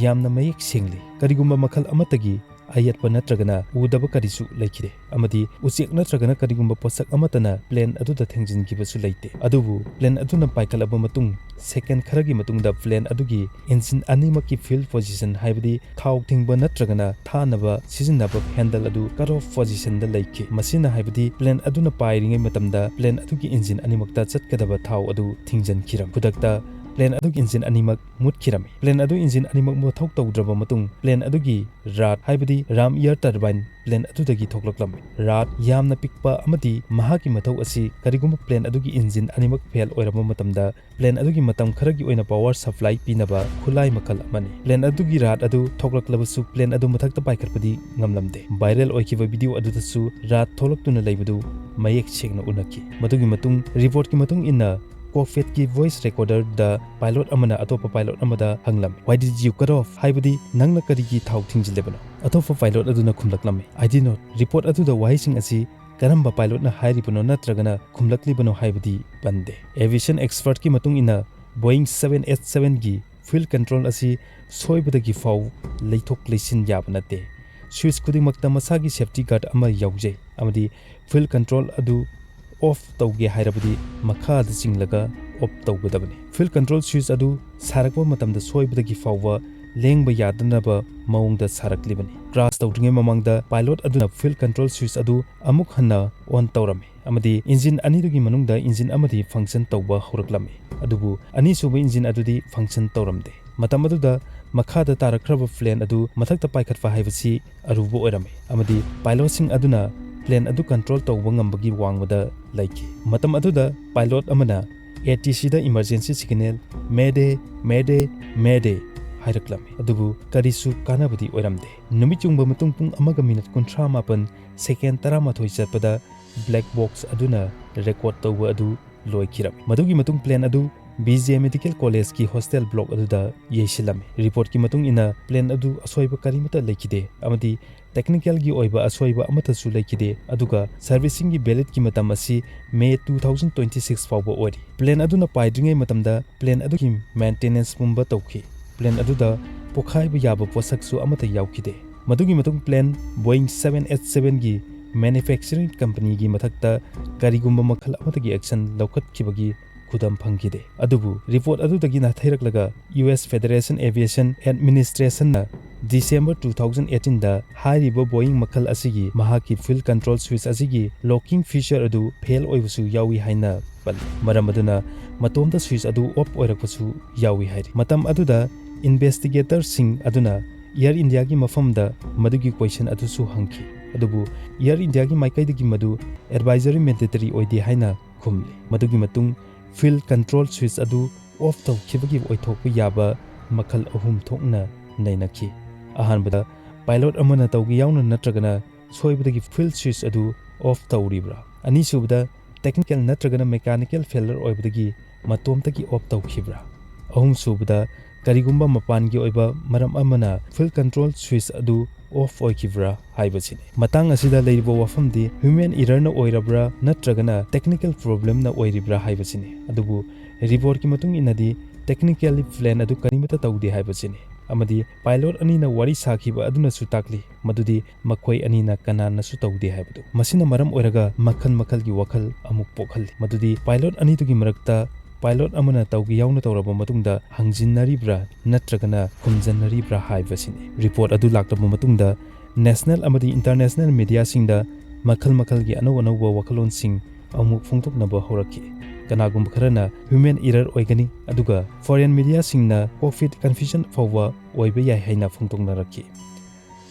ꯌꯥꯝꯅ ꯃꯌꯦꯛ ꯁꯦꯡꯂꯤ꯫ ꯀꯔꯤꯒꯨꯝꯕ ꯃꯈꯜ ꯑꯃꯠꯇꯒꯤ ꯑꯌꯦꯠꯄ ꯅꯠꯇ꯭ꯔꯒꯅ ꯎꯗꯕ ꯀꯔꯤꯁꯨ ꯂꯩꯈꯤꯗꯦ, ꯑꯃꯗꯤ ꯎꯆꯦꯛ ꯅꯠꯇ꯭ꯔꯒꯅ ꯀꯔꯤꯒꯨꯝꯕ ꯄꯣꯠꯁꯛ ꯑꯃꯠꯇꯅ plane ꯑꯗꯨꯗ ꯊꯦꯡꯖꯤꯟꯈꯤꯕꯁꯨ ꯂꯩꯇꯦ꯫ ꯑꯗꯨꯕꯨ plane ꯑꯗꯨꯅ ꯄꯥꯏꯈꯠꯂꯕ ꯃꯇꯨꯡ second ꯈꯔꯒꯤ ꯃꯇꯨꯡꯗ plane ꯑꯗꯨꯒꯤ engine ꯑꯅꯤꯃꯛꯀꯤ fuel position, ꯍꯥꯏꯕꯗꯤ ꯊꯥꯎ ꯊꯤꯡꯕ ꯅꯠꯇ꯭ꯔꯒꯅ ꯊꯥꯅꯕ ꯁꯤꯖꯤꯟꯅꯕ handle ꯑꯗꯨ cut off positionꯗ ꯂꯩꯈꯤ꯫ ꯃꯁꯤꯅ ꯍꯥꯏꯕꯗꯤ plane ꯑꯗꯨꯅ ꯄꯥꯏꯔꯤꯉꯩ ꯃꯇꯝꯗ plane ꯑꯗꯨꯒꯤ engine ꯑꯅꯤꯃꯛꯇ ꯆꯠꯀꯗꯕ ꯊꯥꯎ ꯑꯗꯨ ꯊꯤꯡꯖꯤꯟꯈꯤꯔꯝꯃꯤ꯫ ꯈꯨꯗꯛꯇ plane ꯑꯗꯨꯒꯤ engine ꯑꯅꯤꯃꯛ ꯃꯨꯠꯈꯤꯔꯝꯃꯤ꯫ Plane ꯑꯗꯨ engine ꯑꯅꯤꯃꯛ ꯃꯊꯧ ꯇꯧꯗ꯭ꯔꯕ ꯃꯇꯨꯡ plane ꯑꯗꯨꯒꯤ rudder, ꯍꯥꯏꯕꯗꯤ ram air turbine, plane ꯑꯗꯨꯗꯒꯤ ꯊꯣꯛꯂꯛꯂꯝꯃꯤ꯫ Rudder ꯌꯥꯝꯅ ꯄꯤꯛꯄ ꯑꯃꯗꯤ ꯃꯍꯥꯛꯀꯤ ꯃꯊꯧ ꯑꯁꯤ ꯀꯔꯤꯒꯨꯝꯕ plane ꯑꯗꯨꯒꯤ engine ꯑꯅꯤꯃꯛ fail ꯑꯣꯏꯔꯕ ꯃꯇꯝꯗ plane ꯑꯗꯨꯒꯤ ꯃꯇꯝ ꯈꯔꯒꯤ ꯑꯣꯏꯅ power supply ꯄꯤꯅꯕ ꯈꯨꯠꯂꯥꯏ ꯃꯈꯜ ꯑꯃꯅꯤ꯫ Plane ꯑꯗꯨꯒꯤ rudder ꯑꯗꯨ ꯊꯣꯛꯂꯛꯂꯕꯁꯨ plane ꯑꯗꯨ ꯃꯊꯛꯇ ꯄꯥꯏꯈꯠꯄꯗꯤ ꯉꯝꯂꯝꯗꯦ꯫ Viral ꯑꯣꯏꯈꯤꯕ video ꯑꯗꯨꯗꯁꯨ rudder ꯊꯣꯛꯂꯛꯇꯨꯅ ꯂꯩꯕꯗꯨ ꯃꯌꯦꯛ ꯁꯦꯡꯅ ꯎꯅꯈꯤ꯫ ꯃꯗꯨꯒꯤ ꯃꯇꯨꯡ, reportꯀꯤ ꯃꯇꯨꯡ ꯏꯟꯅ, cockpitꯀꯤ voice recorderꯗ pilot ꯑꯃꯅ ꯑꯇꯣꯞꯄ pilot ꯑꯃꯗ ꯍꯪꯂꯝꯃꯤ, "Why did you cut off?" ꯍꯥꯏꯕꯗꯤ, "ꯅꯪꯅ ꯀꯔꯤꯒꯤ ꯊꯥꯎ ꯊꯤꯡꯖꯤꯜꯂꯤꯕꯅꯣ?" ꯑꯇꯣꯞꯄ pilot ꯑꯗꯨꯅ ꯈꯨꯝꯂꯛꯂꯝꯃꯤ, "I did not." Report ꯑꯗꯨꯗ ꯋꯥꯍꯩꯁꯤꯡ ꯑꯁꯤ ꯀꯔꯝꯕ pilotꯅ ꯍꯥꯏꯔꯤꯕꯅꯣ ꯅꯠꯇ꯭ꯔꯒꯅ ꯈꯨꯝꯂꯛꯂꯤꯕꯅꯣ ꯍꯥꯏꯕꯗꯤ ꯄꯟꯗꯦ꯫ Aviation expertꯀꯤ ꯃꯇꯨꯡ ꯏꯟꯅ, Boeing seven eight sevenꯒꯤ fuel control ꯑꯁꯤ ꯁꯣꯏꯕꯗꯒꯤ ꯐꯥꯎ ꯂꯩꯊꯣꯛ ꯂꯩꯁꯤꯟ ꯌꯥꯕ ꯅꯠꯇꯦ꯫ Switch ꯈꯨꯗꯤꯡꯃꯛꯇ ꯃꯁꯥꯒꯤ safety guard ꯑꯃ ꯌꯥꯎꯖꯩ, ꯑꯃꯗꯤ fuel control ꯑꯗꯨ off ꯇꯧꯒꯦ ꯍꯥꯏꯔꯕꯗꯤ ꯃꯈꯥꯗ ꯆꯤꯡꯂꯒ off ꯇꯧꯒꯗꯕꯅꯤ꯫ Fuel control switch ꯑꯗꯨ ꯁꯥꯔꯛꯄ ꯃꯇꯝꯗ ꯁꯣꯏꯕꯗꯒꯤ ꯐꯥꯎꯕ ꯂꯦꯡꯕ ꯌꯥꯗꯅꯕ ꯃꯑꯣꯡꯗ ꯁꯥꯔꯛꯂꯤꯕꯅꯤ꯫ Crash ꯇꯧꯗ꯭ꯔꯤꯉꯩ ꯃꯃꯥꯡꯗ pilot ꯑꯗꯨꯅ fuel control switch ꯑꯗꯨ ꯑꯃꯨꯛ ꯍꯟꯅ on ꯇꯧꯔꯝꯃꯤ, ꯑꯃꯗꯤ engine ꯑꯅꯤꯗꯨꯒꯤ ꯃꯅꯨꯡꯗ engine ꯑꯃꯗꯤ function ꯇꯧꯕ ꯍꯧꯔꯛꯂꯝꯃꯤ꯫ ꯑꯗꯨꯕꯨ ꯑꯅꯤꯁꯨꯕ engine ꯑꯗꯨꯗꯤ function ꯇꯧꯔꯝꯗꯦ꯫ ꯃꯇꯝ ꯑꯗꯨꯗ ꯃꯈꯥꯗ ꯇꯥꯔꯛꯈ꯭ꯔꯕ plane ꯑꯗꯨ ꯃꯊꯛꯇ ꯄꯥꯏꯈꯠꯄ ꯍꯥꯏꯕꯁꯤ ꯑꯔꯨꯕ ꯑꯣꯏꯔꯝꯃꯤ, ꯑꯃꯗꯤ pilotꯁꯤꯡ ꯑꯗꯨꯅ plane ꯑꯗꯨ control ꯇꯧꯕ ꯉꯝꯕꯒꯤ ꯋꯥꯡꯃꯗ ꯂꯩꯈꯤ꯫ ꯃꯇꯝ ꯑꯗꯨꯗ pilot ꯑꯃꯅ ATCꯗ emergency signal, "Mayday, Mayday, Mayday" ꯍꯥꯏꯔꯛꯂꯝꯃꯤ, ꯑꯗꯨꯕꯨ ꯀꯔꯤꯁꯨ ꯀꯥꯟꯅꯕꯗꯤ ꯑꯣꯏꯔꯝꯗꯦ꯫ ꯅꯨꯃꯤꯠ ꯌꯨꯡꯕ ꯃꯇꯨꯡ ꯄꯨꯡ ꯑꯃꯒ minute ꯀꯨꯟꯊ꯭ꯔꯥ ꯃꯥꯄꯟ second ꯇꯔꯥꯃꯥꯊꯣꯏ ꯆꯠꯄꯗ black box ꯑꯗꯨꯅ record ꯇꯧꯕ ꯑꯗꯨ ꯂꯣꯏꯈꯤꯔꯝꯃꯤ꯫ ꯃꯗꯨꯒꯤ ꯃꯇꯨꯡ plane ꯑꯗꯨ ꯕꯤ ꯖꯦ ꯃꯦꯗꯤꯀꯦꯜ ꯀꯣꯂꯦꯖꯀꯤ ꯍꯣꯁꯇꯦꯜ ꯕ꯭ꯂꯣꯛ ꯑꯗꯨꯗ ꯌꯩꯁꯤꯜꯂꯝꯃꯤ꯫ ꯔꯤꯄꯣꯔꯠꯀꯤ ꯃꯇꯨꯡ ꯏꯟꯅ, ꯄ꯭ꯂꯦꯟ ꯑꯗꯨ ꯑꯁꯣꯏꯕ ꯀꯔꯤꯃꯠꯇ ꯂꯩꯈꯤꯗꯦ ꯑꯃꯗꯤ ꯇꯦꯛꯅꯤꯀꯦꯜꯒꯤ ꯑꯣꯏꯕ ꯑꯁꯣꯏꯕ ꯑꯃꯠꯇꯁꯨ ꯂꯩꯈꯤꯗꯦ, ꯑꯗꯨꯒ ꯁꯔꯚꯤꯁꯤꯡꯒꯤ ꯚꯦꯂꯤꯗꯀꯤ ꯃꯇꯝ ꯑꯁꯤ ꯃꯦ two thousand twenty six ꯐꯥꯎꯕ ꯑꯣꯏꯔꯤ꯫ ꯄ꯭ꯂꯦꯟ ꯑꯗꯨꯅ ꯄꯥꯏꯗ꯭ꯔꯤꯉꯩ ꯃꯇꯝꯗ ꯄ꯭ꯂꯦꯟ ꯑꯗꯨꯒꯤ ꯃꯦꯟꯇꯦꯅꯦꯟꯁ ꯄꯨꯝꯕ ꯇꯧꯈꯤ꯫ ꯄ꯭ꯂꯦꯟ ꯑꯗꯨꯗ ꯄꯣꯈꯥꯏꯕ ꯌꯥꯕ ꯄꯣꯠꯁꯛꯁꯨ ꯑꯃꯠꯇ ꯌꯥꯎꯈꯤꯗꯦ꯫ ꯃꯗꯨꯒꯤ ꯃꯇꯨꯡ ꯄ꯭ꯂꯦꯟ ꯕꯣꯏꯡ seven eight seven ꯒꯤ ꯃꯦꯅꯨꯐꯦꯛꯆꯔꯤꯡ ꯀꯝꯄꯅꯤꯒꯤ ꯃꯊꯛꯇ ꯀꯔꯤꯒꯨꯝꯕ ꯃꯈꯜ ꯑꯃꯠꯇꯒꯤ ꯑꯦꯛꯁꯟ ꯂꯧꯈꯠꯈꯤꯕꯒꯤ ꯈꯨꯗꯝ ꯐꯪꯈꯤꯗꯦ꯫ ꯑꯗꯨꯕꯨ ꯔꯤꯄꯣꯔꯠ ꯑꯗꯨꯗꯒꯤ ꯅꯥꯊꯩꯔꯛꯂꯒ, U S Federation Aviation Administration ꯅ December two thousand eighteen ꯗ ꯍꯥꯏꯔꯤꯕ ꯕꯣꯏꯡ ꯃꯈꯜ ꯑꯁꯤꯒꯤ ꯃꯍꯥꯛꯀꯤ fuel control switch ꯑꯁꯤꯒꯤ locking feature ꯑꯗꯨ ꯐꯦꯜ ꯑꯣꯏꯕꯁꯨ ꯌꯥꯎꯏ ꯍꯥꯏꯅ ꯄꯜꯂꯤ꯫ ꯃꯔꯝ ꯑꯗꯨꯅ ꯃꯇꯣꯝꯇ switch ꯑꯗꯨ ꯑꯣꯐ ꯑꯣꯏꯔꯛꯄꯁꯨ ꯌꯥꯎꯏ ꯍꯥꯏꯔꯤ꯫ ꯃꯇꯝ ꯑꯗꯨꯗ ꯏꯟꯚꯦꯁꯇꯤꯒꯦꯇꯔꯁꯤꯡ ꯑꯗꯨꯅ ꯑꯦꯌꯔ ꯏꯟꯗꯤꯌꯥꯒꯤ ꯃꯐꯝꯗ ꯃꯗꯨꯒꯤ ꯀꯣꯏꯁꯟ ꯑꯗꯨꯁꯨ ꯍꯪꯈꯤ, ꯑꯗꯨꯕꯨ ꯑꯦꯌꯔ ꯏꯟꯗꯤꯌꯥꯒꯤ ꯃꯥꯏꯀꯩꯗꯒꯤ ꯃꯗꯨ ꯑꯦꯗꯚꯥꯏꯖꯔꯤ ꯃꯦꯟꯗꯦꯇꯔꯤ ꯑꯣꯏꯗꯦ ꯍꯥꯏꯅ ꯈꯨꯝꯂꯤ꯫ ꯃꯗꯨꯒꯤ ꯃꯇꯨꯡ fuel control switch ꯑꯗꯨ ꯑꯣꯐ ꯇꯧꯈꯤꯕꯒꯤ ꯑꯣꯏꯊꯣꯛꯄ ꯌꯥꯕ ꯃꯈꯜ ꯑꯍꯨꯝ ꯊꯣꯛꯅ ꯅꯩꯅꯈꯤ꯫ ꯑꯍꯥꯟꯕꯗ, ꯄꯥꯏꯂꯣꯠ ꯑꯃꯅ ꯇꯧꯒꯦ ꯌꯥꯎꯅ ꯅꯠꯇ꯭ꯔꯒꯅ ꯁꯣꯏꯕꯗꯒꯤ fuel switch ꯑꯗꯨ ꯑꯣꯐ ꯇꯧꯔꯤꯕ꯭ꯔꯥ? ꯑꯅꯤꯁꯨꯕꯗ, ꯇꯦꯛꯅꯤꯀꯦꯜ ꯅꯠꯇ꯭ꯔꯒꯅ ꯃꯦꯀꯥꯅꯤꯀꯦꯜ ꯐꯦꯂꯔ ꯑꯣꯏꯕꯗꯒꯤ ꯃꯇꯣꯝꯇꯒꯤ ꯑꯣꯐ ꯇꯧꯈꯤꯕ꯭ꯔꯥ? ꯑꯍꯨꯝꯁꯨꯕꯗ, ꯀꯔꯤꯒꯨꯝꯕ ꯃꯄꯥꯟꯒꯤ ꯑꯣꯏꯕ ꯃꯔꯝ ꯑꯃꯅ fuel control switch ꯑꯗꯨ ꯑꯣꯐ ꯑꯣꯏꯈꯤꯕ꯭ꯔꯥ ꯍꯥꯏꯕꯁꯤꯅꯤ꯫ ꯃꯇꯥꯡ ꯑꯁꯤꯗ ꯂꯩꯔꯤꯕ ꯋꯥꯐꯝꯗꯤ human error ꯅ ꯑꯣꯏꯔꯕ꯭ꯔꯥ ꯅꯠꯇ꯭ꯔꯒꯅ technical problem ꯅ ꯑꯣꯏꯔꯤꯕ꯭ꯔꯥ ꯍꯥꯏꯕꯁꯤꯅꯤ꯫ ꯑꯗꯨꯕꯨ ꯔꯤꯄꯣꯔꯠꯀꯤ ꯃꯇꯨꯡ ꯏꯟꯅꯗꯤ technically plane ꯑꯗꯨ ꯀꯔꯤꯃꯠꯇ ꯇꯧꯗꯦ ꯍꯥꯏꯕꯁꯤꯅꯤ꯫ ꯑꯃꯗꯤ ꯄꯥꯏꯂꯣꯠ ꯑꯅꯤꯅ ꯋꯥꯔꯤ ꯁꯥꯈꯤꯕ ꯑꯗꯨꯅꯁꯨ ꯇꯥꯛꯂꯤ ꯃꯗꯨꯗꯤ ꯃꯈꯣꯏ ꯑꯅꯤꯅ ꯀꯅꯥꯅꯁꯨ ꯇꯧꯗꯦ ꯍꯥꯏꯕꯗꯨ꯫ ꯃꯁꯤꯅ ꯃꯔꯝ ꯑꯣꯏꯔꯒ ꯃꯈꯜ ꯃꯈꯜꯒꯤ ꯋꯥꯈꯜ ꯑꯃꯨꯛ ꯄꯣꯛꯍꯜꯂꯤ, ꯃꯗꯨꯗꯤ ꯄꯥꯏꯂꯣꯠ ꯑꯅꯤꯗꯨꯒꯤ ꯃꯔꯛꯇ ꯄꯥꯏꯂꯣꯠ ꯑꯃꯅ ꯇꯧꯒꯦ ꯌꯥꯎꯅ ꯇꯧꯔꯕ ꯃꯇꯨꯡꯗ ꯍꯪꯖꯤꯟꯅꯔꯤꯕ꯭ꯔꯥ ꯅꯠꯇ꯭ꯔꯒꯅ ꯈꯨꯝꯖꯟꯅꯔꯤꯕ꯭ꯔꯥ ꯍꯥꯏꯕꯁꯤꯅꯤ꯫ ꯔꯤꯄꯣꯔꯠ ꯑꯗꯨ ꯂꯥꯛꯂꯕ ꯃꯇꯨꯡꯗ ꯅꯦꯁꯅꯦꯜ ꯑꯃꯗꯤ ꯏꯟꯇꯔꯅꯦꯁꯅꯦꯜ ꯃꯤꯗꯤꯌꯥꯁꯤꯡꯗ ꯃꯈꯜ ꯃꯈꯜꯒꯤ ꯑꯅꯧ ꯑꯅꯧꯕ ꯋꯥꯈꯜꯂꯣꯟꯁꯤꯡ ꯑꯃꯨꯛ ꯐꯣꯡꯗꯣꯛꯅꯕ ꯍꯧꯔꯛꯈꯤ꯫ ꯀꯅꯥꯒꯨꯝꯕ ꯈꯔꯅ human error ꯑꯣꯏꯒꯅꯤ, ꯑꯗꯨꯒ foreign ꯃꯤꯗꯤꯌꯥꯁꯤꯡꯅ cockpit confusion ꯐꯥꯎꯕ ꯑꯣꯏꯕ ꯌꯥꯏ ꯍꯥꯏꯅ ꯐꯣꯡꯗꯣꯛꯅꯔꯛꯈꯤ꯫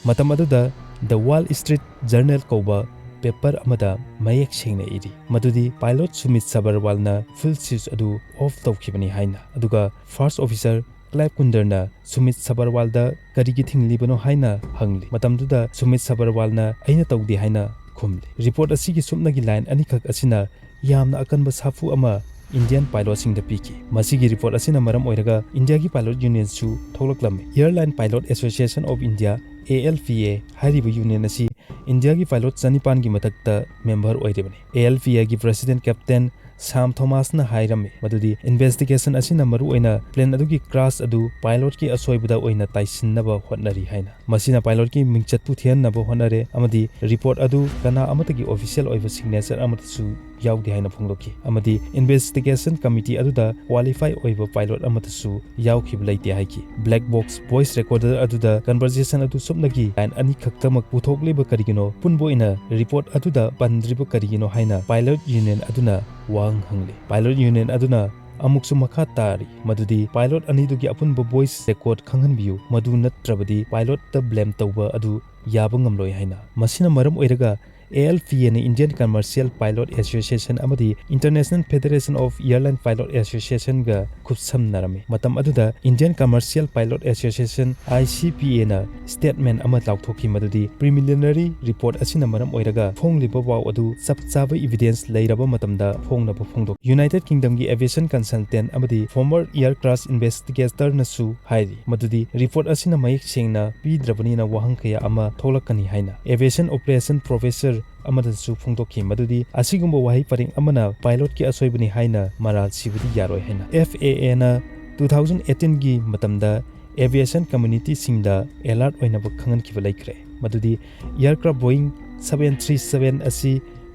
ꯃꯇꯝ ꯑꯗꯨꯗ The Wall Street Journal ꯀꯧꯕ ꯄꯦꯄꯔ ꯑꯃꯗ ꯃꯌꯦꯛ ꯁꯦꯡꯅ ꯏꯔꯤ ꯃꯗꯨꯗꯤ ꯄꯥꯏꯂꯣꯠ ꯁꯨꯃꯤꯠ ꯁꯕꯔꯋꯥꯜꯅ fuel switch ꯑꯗꯨ ꯑꯣꯐ ꯇꯧꯈꯤꯕꯅꯤ ꯍꯥꯏꯅ꯫ ꯑꯗꯨꯒ ꯐꯥꯔꯁ ꯑꯣꯐꯤꯁꯔ ꯀ꯭ꯂꯥꯏꯕ ꯀꯨꯟꯗꯔꯅ ꯁꯨꯃꯤꯠ ꯁꯕꯔꯋꯥꯜꯗ ꯀꯔꯤꯒꯤ ꯊꯤꯡꯂꯤꯕꯅꯣ ꯍꯥꯏꯅ ꯍꯪꯂꯤ꯫ ꯃꯇꯝꯗꯨꯗ ꯁꯨꯃꯤꯠ ꯁꯕꯔꯋꯥꯜꯅ "ꯑꯩꯅ ꯇꯧꯗꯦ" ꯍꯥꯏꯅ ꯈꯨꯝꯂꯤ꯫ ꯔꯤꯄꯣꯔꯠ ꯑꯁꯤꯒꯤ ꯁꯨꯞꯅꯒꯤ ꯂꯥꯏꯟ ꯑꯅꯤꯈꯛ ꯑꯁꯤꯅ ꯌꯥꯝꯅ ꯑꯀꯟꯕ ꯁꯥꯐꯨ ꯑꯃ Indian pilotꯁꯤꯡꯗ ꯄꯤꯈꯤ꯫ ꯃꯁꯤꯒꯤ report ꯑꯁꯤꯅ ꯃꯔꯝ ꯑꯣꯏꯔꯒ Indiaꯒꯤ pilot unionꯁꯨ ꯊꯣꯛꯂꯛꯂꯝꯃꯤ꯫ Airline Pilot Association of India, A L P A, ꯍꯥꯏꯔꯤꯕ union ꯑꯁꯤ Indiaꯒꯤ pilot ꯆꯅꯤꯄꯥꯟꯒꯤ ꯃꯊꯛꯇ member ꯑꯣꯏꯔꯤꯕꯅꯤ꯫ A L P Aꯒꯤ president Captain Sam Thomasꯅ ꯍꯥꯏꯔꯝꯃꯤ ꯃꯗꯨꯗꯤ investigation ꯑꯁꯤꯅ ꯃꯔꯨꯑꯣꯏꯅ plane ꯑꯗꯨꯒꯤ crash ꯑꯗꯨ pilotꯀꯤ ꯑꯁꯣꯏꯕꯗ ꯑꯣꯏꯅ ꯇꯥꯏꯁꯤꯟꯅꯕ ꯍꯣꯠꯅꯔꯤ ꯍꯥꯏꯅ꯫ ꯃꯁꯤꯅ pilotꯀꯤ ꯃꯤꯡꯆꯠꯄꯨ ꯊꯤꯍꯟꯅꯕ ꯍꯣꯠꯅꯔꯦ ꯑꯃꯗꯤ report ꯑꯗꯨ ꯀꯅꯥ ꯑꯃꯠꯇꯒꯤ official ꯑꯣꯏꯕ signature ꯑꯃꯠꯇꯁꯨ ꯌꯥꯎꯗꯦ ꯍꯥꯏꯅ ꯐꯣꯡꯗꯣꯛꯈꯤ꯫ ꯑꯃꯗꯤ investigation committee ꯑꯗꯨꯗ qualify ꯑꯣꯏꯕ pilot ꯑꯃꯠꯇꯁꯨ ꯌꯥꯎꯈꯤꯕ ꯂꯩꯇꯦ ꯍꯥꯏꯈꯤ꯫ Black box voice recorder ꯑꯗꯨꯗ conversation ꯑꯗꯨ ꯁꯨꯞꯅꯒꯤ line ꯑꯅꯤꯈꯛꯇꯃꯛ ꯄꯨꯊꯣꯛꯂꯤꯕ ꯀꯔꯤꯒꯤꯅꯣ? ꯑꯄꯨꯟꯕ ꯑꯣꯏꯅ report ꯑꯗꯨꯗ ꯄꯟꯗ꯭ꯔꯤꯕ ꯀꯔꯤꯒꯤꯅꯣ ꯍꯥꯏꯅ pilot union ꯑꯗꯨꯅ ꯋꯥꯍꯪ ꯍꯪꯂꯤ꯫ Pilot union ꯑꯗꯨꯅ ꯑꯃꯨꯛꯁꯨ ꯃꯈꯥ ꯇꯥꯔꯤ ꯃꯗꯨꯗꯤ pilot ꯑꯅꯤꯗꯨꯒꯤ ꯑꯄꯨꯟꯕ voice record ꯈꯪꯍꯟꯕꯤꯌꯨ, ꯃꯗꯨ ꯅꯠꯇ꯭ꯔꯕꯗꯤ pilotꯇ blame ꯇꯧꯕ ꯑꯗꯨ ꯌꯥꯕ ꯉꯝꯂꯣꯏ ꯍꯥꯏꯅ꯫ ꯃꯁꯤꯅ ꯃꯔꯝ ꯑꯣꯏꯔꯒ A L P Aꯅ Indian Commercial Pilot Association ꯑꯃꯗꯤ International Federation of Airline Pilot Associationꯒ ꯈꯨꯠꯁꯝꯅꯔꯝꯃꯤ꯫ ꯃꯇꯝ ꯑꯗꯨꯗ Indian Commercial Pilot Association, I C P Aꯅ statement ꯑꯃ ꯂꯥꯎꯊꯣꯛꯈꯤ ꯃꯗꯨꯗꯤ preliminary report ꯑꯁꯤꯅ ꯃꯔꯝ ꯑꯣꯏꯔꯒ ꯐꯣꯡꯂꯤꯕ ꯄꯥꯎ ꯑꯗꯨ ꯆꯞ ꯆꯥꯕ evidence ꯂꯩꯔꯕ ꯃꯇꯝꯗ ꯐꯣꯡꯅꯕ ꯐꯣꯡꯗꯣꯛꯈꯤ꯫ United Kingdomꯒꯤ aviation consultant ꯑꯃꯗꯤ former air crash investigatorꯅꯁꯨ ꯍꯥꯏꯔꯤ ꯃꯗꯨꯗꯤ report ꯑꯁꯤꯅ ꯃꯌꯦꯛ ꯁꯦꯡꯅ ꯄꯤꯗ꯭ꯔꯕꯅꯤꯅ ꯋꯥꯍꯪ ꯀꯌꯥ ꯑꯃ ꯊꯣꯛꯂꯛꯀꯅꯤ ꯍꯥꯏꯅ꯫ Aviation operation professor ꯑꯃꯗꯁꯨ ꯐꯣꯡꯗꯣꯛꯈꯤ ꯃꯗꯨꯗꯤ ꯑꯁꯤꯒꯨꯝꯕ ꯋꯥꯍꯩ ꯄꯔꯦꯡ ꯑꯃꯅ pilotꯀꯤ ꯑꯁꯣꯏꯕꯅꯤ ꯍꯥꯏꯅ ꯃꯔꯥꯜ ꯁꯤꯕꯗꯤ ꯌꯥꯔꯣꯏ ꯍꯥꯏꯅ꯫ F A Aꯅ two thousand eighteenꯒꯤ ꯃꯇꯝꯗ aviation communityꯁꯤꯡꯗ alert ꯑꯣꯏꯅꯕ ꯈꯪꯍꯟꯈꯤꯕ ꯂꯩꯈ꯭ꯔꯦ ꯃꯗꯨꯗꯤ aircraft Boeing seven three seven ꯑꯁꯤ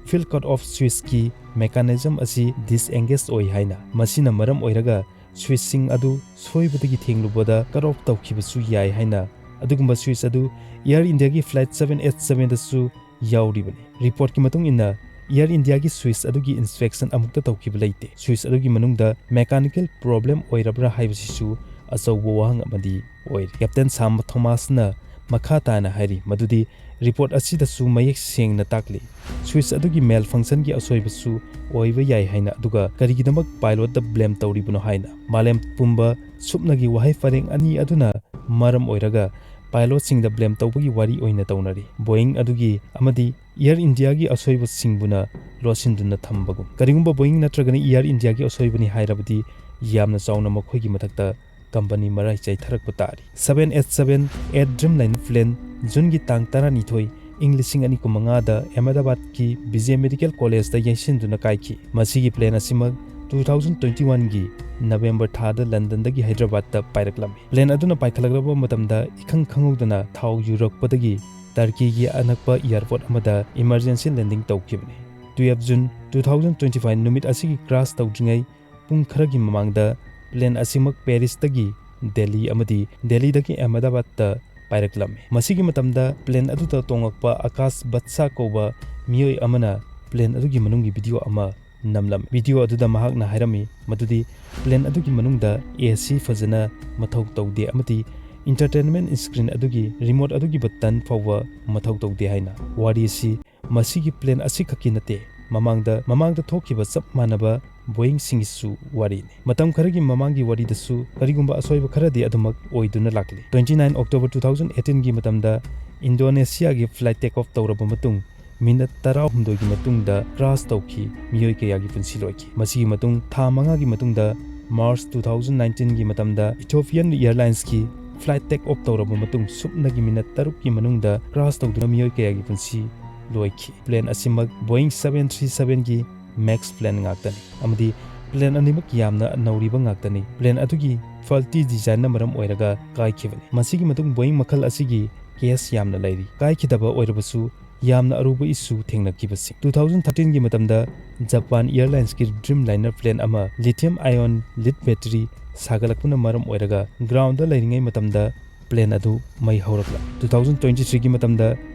field cut off switchꯀꯤ mechanism ꯑꯁꯤ disengage ꯑꯣꯏ ꯍꯥꯏꯅ꯫ ꯃꯁꯤꯅ ꯃꯔꯝ ꯑꯣꯏꯔꯒ switchꯁꯤꯡ ꯑꯗꯨ ꯁꯣꯏꯕꯗꯒꯤ ꯊꯦꯡꯂꯨꯕꯗ cut off ꯇꯧꯈꯤꯕꯁꯨ ꯌꯥꯏ ꯍꯥꯏꯅ꯫ ꯑꯗꯨꯒꯨꯝꯕ switch ꯑꯗꯨ Air Indiaꯒꯤ flight seven eight sevenꯗꯁꯨ ꯌꯥꯎꯔꯤꯕꯅꯤ꯫ Reportꯀꯤ ꯃꯇꯨꯡ ꯏꯟꯅ, Air Indiaꯒꯤ switch ꯑꯗꯨꯒꯤ inspection ꯑꯃꯨꯛꯇ ꯇꯧꯈꯤꯕ ꯂꯩꯇꯦ꯫ Switch ꯑꯗꯨꯒꯤ ꯃꯅꯨꯡꯗ mechanical problem ꯑꯣꯏꯔꯕ꯭ꯔꯥ ꯍꯥꯏꯕꯁꯤꯁꯨ ꯑꯆꯧꯕ ꯋꯥꯍꯪ ꯑꯃꯗꯤ ꯑꯣꯏꯔꯤ꯫ Captain Sam Thomasꯅ ꯃꯈꯥ ꯇꯥꯅ ꯍꯥꯏꯔꯤ ꯃꯗꯨꯗꯤ report ꯑꯁꯤꯗꯁꯨ ꯃꯌꯦꯛ ꯁꯦꯡꯅ ꯇꯥꯛꯂꯤ꯫ Switch ꯑꯗꯨꯒꯤ malfunctionꯒꯤ ꯑꯁꯣꯏꯕꯁꯨ ꯑꯣꯏꯕ ꯌꯥꯏ ꯍꯥꯏꯅ, ꯑꯗꯨꯒ ꯀꯔꯤꯒꯤꯗꯃꯛ pilotꯇ blame ꯇꯧꯔꯤꯕꯅꯣ ꯍꯥꯏꯅ꯫ ꯃꯥꯂꯦꯝ ꯄꯨꯝꯕ ꯁꯨꯞꯅꯒꯤ ꯋꯥꯍꯩ ꯄꯔꯦꯡ ꯑꯅꯤ ꯑꯗꯨꯅ ꯃꯔꯝ ꯑꯣꯏꯔꯒ ꯄꯥꯏꯂꯣꯠꯁꯤꯡꯗ ꯕ꯭ꯂꯦꯝ ꯇꯧꯕꯒꯤ ꯋꯥꯔꯤ ꯑꯣꯏꯅ ꯇꯧꯅꯔꯤ꯫ ꯕꯣꯏꯡ ꯑꯗꯨꯒꯤ ꯑꯃꯗꯤ ꯏꯌꯔ ꯏꯟꯗꯤꯌꯥꯒꯤ ꯑꯁꯣꯏꯕꯁꯤꯡꯕꯨꯅ ꯂꯣꯠꯁꯤꯟꯗꯨꯅ ꯊꯝꯕꯒꯨꯝ꯫ ꯀꯔꯤꯒꯨꯝꯕ ꯕꯣꯏꯡ ꯅꯠꯇ꯭ꯔꯒꯅ ꯏꯌꯔ ꯏꯟꯗꯤꯌꯥꯒꯤ ꯑꯁꯣꯏꯕꯅꯤ ꯍꯥꯏꯔꯕꯗꯤ ꯌꯥꯝꯅ ꯆꯥꯎꯅ ꯃꯈꯣꯏꯒꯤ ꯃꯊꯛꯇ ꯀꯝꯄꯅꯤ ꯃꯔꯥꯏ ꯆꯥꯏꯊꯔꯛꯄ ꯇꯥꯔꯤ꯫ Seven eight seven eight Dreamliner plane ꯖꯨꯟꯒꯤ ꯇꯥꯡ ꯇꯔꯥꯅꯤꯊꯣꯏ, ꯏꯪ ꯂꯤꯁꯤꯡ ꯑꯅꯤ ꯀꯨꯟꯃꯉꯥꯗ ꯑꯍꯃꯦꯗꯥꯕꯥꯗꯀꯤ ꯕꯤꯖꯦ ꯃꯦꯗꯤꯀꯦꯜ ꯀꯣꯂꯦꯖꯇ ꯌꯩꯁꯤꯟꯗꯨꯅ ꯀꯥꯏꯈꯤ꯫ ꯃꯁꯤꯒꯤ ꯄ꯭ꯂꯦꯟ ꯑꯁꯤꯃꯛ ꯇꯨ ꯊꯥꯎꯖꯟ ꯇ꯭ꯋꯦꯟꯇꯤ ꯋꯥꯟꯒꯤ ꯅꯕꯦꯝꯕꯔ ꯊꯥꯗ ꯂꯟꯗꯟꯗꯒꯤ ꯍꯥꯏꯗ꯭ꯔꯕꯥꯗꯇ ꯄꯥꯏꯔꯛꯂꯝꯃꯤ꯫ ꯄ꯭ꯂꯦꯟ ꯑꯗꯨꯅ ꯄꯥꯏꯈꯠꯂꯛꯂꯕ ꯃꯇꯝꯗ ꯏꯈꯪ ꯈꯪꯍꯧꯗꯅ ꯊꯥꯎ ꯌꯨꯔꯛꯄꯗꯒꯤ ꯇꯔꯀꯤꯒꯤ ꯑꯅꯛꯄ ꯑꯦꯌꯔꯄꯣꯔꯠ ꯑꯃꯗ ꯏꯃꯔꯖꯦꯟꯁꯤ ꯂꯦꯟꯗꯤꯡ ꯇꯧꯈꯤꯕꯅꯤ꯫ Twelfth June two thousand twenty five ꯅꯨꯃꯤꯠ ꯑꯁꯤꯒꯤ ꯀ꯭ꯔꯥꯁ ꯇꯧꯗ꯭ꯔꯤꯉꯩ ꯄꯨꯡ ꯈꯔꯒꯤ ꯃꯃꯥꯡꯗ ꯄ꯭ꯂꯦꯟ ꯑꯁꯤꯃꯛ ꯄꯦꯔꯤꯁꯇꯒꯤ ꯗꯦꯜꯂꯤ ꯑꯃꯗꯤ ꯗꯦꯜꯂꯤꯗꯒꯤ ꯑꯍꯃꯦꯗꯥꯕꯥꯗꯇ ꯄꯥꯏꯔꯛꯂꯝꯃꯤ꯫ ꯃꯁꯤꯒꯤ ꯃꯇꯝꯗ ꯄ꯭ꯂꯦꯟ ꯑꯗꯨꯗ ꯇꯣꯡꯂꯛꯄ ꯑꯀꯥꯁ ꯕꯠꯁꯥ ꯀꯧꯕ ꯃꯤꯑꯣꯏ ꯑꯃꯅ ꯄ꯭ꯂꯦꯟ ꯑꯗꯨꯒꯤ ꯃꯅꯨꯡꯒꯤ ꯚꯤꯗꯤꯑꯣ ꯑꯃ ꯅꯝꯂꯝꯃꯤ꯫ ꯚꯤꯗꯤꯑꯣ ꯑꯗꯨꯗ ꯃꯍꯥꯛꯅ ꯍꯥꯏꯔꯝꯃꯤ ꯃꯗꯨꯗꯤ ꯄ꯭ꯂꯦꯟ ꯑꯗꯨꯒꯤ ꯃꯅꯨꯡꯗ ꯑꯦ ꯁꯤ ꯐꯖꯅ ꯃꯊꯧ ꯇꯧꯗꯦ ꯑꯃꯗꯤ ꯏꯟꯇꯔꯇꯦꯟꯃꯦꯟ ꯁ꯭ꯀ꯭ꯔꯤꯟ ꯑꯗꯨꯒꯤ ꯔꯤꯃꯣꯠ ꯑꯗꯨꯒꯤ ꯕꯇꯟ ꯐꯥꯎꯕ ꯃꯊꯧ ꯇꯧꯗꯦ ꯍꯥꯏꯅ꯫ ꯋꯥꯔꯤ ꯑꯁꯤ ꯃꯁꯤꯒꯤ ꯄ꯭ꯂꯦꯟ ꯑꯁꯤꯈꯛꯀꯤ ꯅꯠꯇꯦ, ꯃꯃꯥꯡꯗ, ꯃꯃꯥꯡꯗ ꯊꯣꯛꯈꯤꯕ ꯆꯞ ꯃꯥꯟꯅꯕ ꯕꯣꯏꯡꯁꯤꯡꯒꯤꯁꯨ ꯋꯥꯔꯤꯅꯤ꯫ ꯃꯇꯝ ꯈꯔꯒꯤ ꯃꯃꯥꯡꯒꯤ ꯋꯥꯔꯤꯗꯁꯨ ꯀꯔꯤꯒꯨꯝꯕ ꯑꯁꯣꯏꯕ ꯈꯔꯗꯤ ꯑꯗꯨꯃꯛ ꯑꯣꯏꯗꯨꯅ ꯂꯥꯛꯂꯤ꯫ Twenty nine October two thousand ꯑꯩꯠꯇꯤꯟꯒꯤ ꯃꯇꯝꯗ ꯏꯟꯗꯣꯅꯦꯁꯤꯌꯥꯒꯤ ꯐ꯭ꯂꯥꯏꯠ ꯇꯦꯛ ꯑꯣꯐ ꯇꯧꯔꯕ ꯃꯇꯨꯡ ꯃꯤꯅꯠ ꯇꯔꯥꯍꯨꯝꯗꯣꯏꯒꯤ ꯃꯇꯨꯡꯗ ꯀ꯭ꯔꯥꯁ ꯇꯧꯈꯤ, ꯃꯤꯑꯣꯏ ꯀꯌꯥꯒꯤ ꯄꯨꯟꯁꯤ ꯂꯣꯏꯈꯤ꯫ ꯃꯁꯤꯒꯤ ꯃꯇꯨꯡ ꯊꯥ ꯃꯉꯥꯒꯤ ꯃꯇꯨꯡꯗ, ꯃꯥꯔꯆ ꯇꯨ ꯊꯥꯎꯖꯟ ꯅꯥꯏꯟꯇꯤꯟꯒꯤ ꯃꯇꯝꯗ ꯏꯊꯤꯑꯣꯄꯤꯌꯥꯟ ꯑꯦꯌꯔꯂꯥꯏꯟꯁꯀꯤ ꯐ꯭ꯂꯥꯏꯠ ꯇꯦꯛ ꯑꯣꯐ ꯇꯧꯔꯕ ꯃꯇꯨꯡ ꯁꯨꯞꯅꯒꯤ ꯃꯤꯅꯠ ꯇꯔꯨꯛꯀꯤ ꯃꯅꯨꯡꯗ ꯀ꯭ꯔꯥꯁ ꯇꯧꯗꯨꯅ ꯃꯤꯑꯣꯏ ꯀꯌꯥꯒꯤ ꯄꯨꯟꯁꯤ ꯂꯣꯏꯈꯤ꯫ ꯄ꯭ꯂꯦꯟ ꯑꯁꯤꯃꯛ ꯕꯣꯏꯡ ꯁꯚꯦꯟ ꯊ꯭ꯔꯤ ꯁꯚꯦꯟꯒꯤ ꯃꯦꯛꯁ ꯄ꯭ꯂꯦꯟ ꯉꯥꯛꯇꯅꯤ ꯑꯃꯗꯤ ꯄ꯭ꯂꯦꯟ ꯑꯅꯤꯃꯛ ꯌꯥꯝꯅ ꯅꯧꯔꯤꯕ ꯉꯥꯛꯇꯅꯤ꯫ ꯄ꯭ꯂꯦꯟ ꯑꯗꯨꯒꯤ ꯐꯜꯇꯤ ꯗꯤꯖꯥꯏꯟꯅ ꯃꯔꯝ ꯑꯣꯏꯔꯒ ꯀꯥꯏꯈꯤꯕꯅꯤ꯫ ꯃꯁꯤꯒꯤ ꯃꯇꯨꯡ ꯕꯣꯏꯡ ꯃꯈꯜ ꯑꯁꯤꯒꯤ ꯀꯦꯁ ꯌꯥꯝꯅ ꯂꯩꯔꯤ꯫ ꯀꯥꯏꯈꯤꯗꯕ ꯑꯣꯏꯔꯕꯁꯨ ꯌꯥꯝꯅ ꯑꯔꯨꯕ ꯏꯁꯨ ꯊꯦꯡꯅꯈꯤꯕꯁꯤꯡ꯫ ꯇꯨ ꯊꯥꯎꯖꯟ ꯊꯥꯔꯇꯤꯟꯒꯤ ꯃꯇꯝꯗ ꯖꯄꯥꯟ ꯑꯦꯌꯔꯂꯥꯏꯟꯁꯀꯤ ꯗ꯭ꯔꯤꯝ ꯂꯥꯏꯅꯔ ꯄ꯭ꯂꯦꯟ ꯑꯃ ꯂꯤꯊꯤꯌꯝ ꯑꯥꯏꯑꯣꯟ ꯂꯤꯗ ꯕꯦꯇꯔꯤ ꯁꯥꯒꯠꯂꯛꯄꯅ ꯃꯔꯝ ꯑꯣꯏꯔꯒ ꯒ꯭ꯔꯥꯎꯟꯗ ꯂꯩꯔꯤꯉꯩ ꯃꯇꯝꯗ ꯄ꯭ꯂꯦꯟ ꯑꯗꯨ ꯃꯩ ꯍꯧꯔꯛꯂꯝꯃꯤ꯫ ꯇꯨ ꯊꯥꯎꯖꯟ ꯇ꯭ꯋꯦꯟꯇꯤ ꯊ꯭ꯔꯤꯒꯤ ꯃꯇꯝꯗ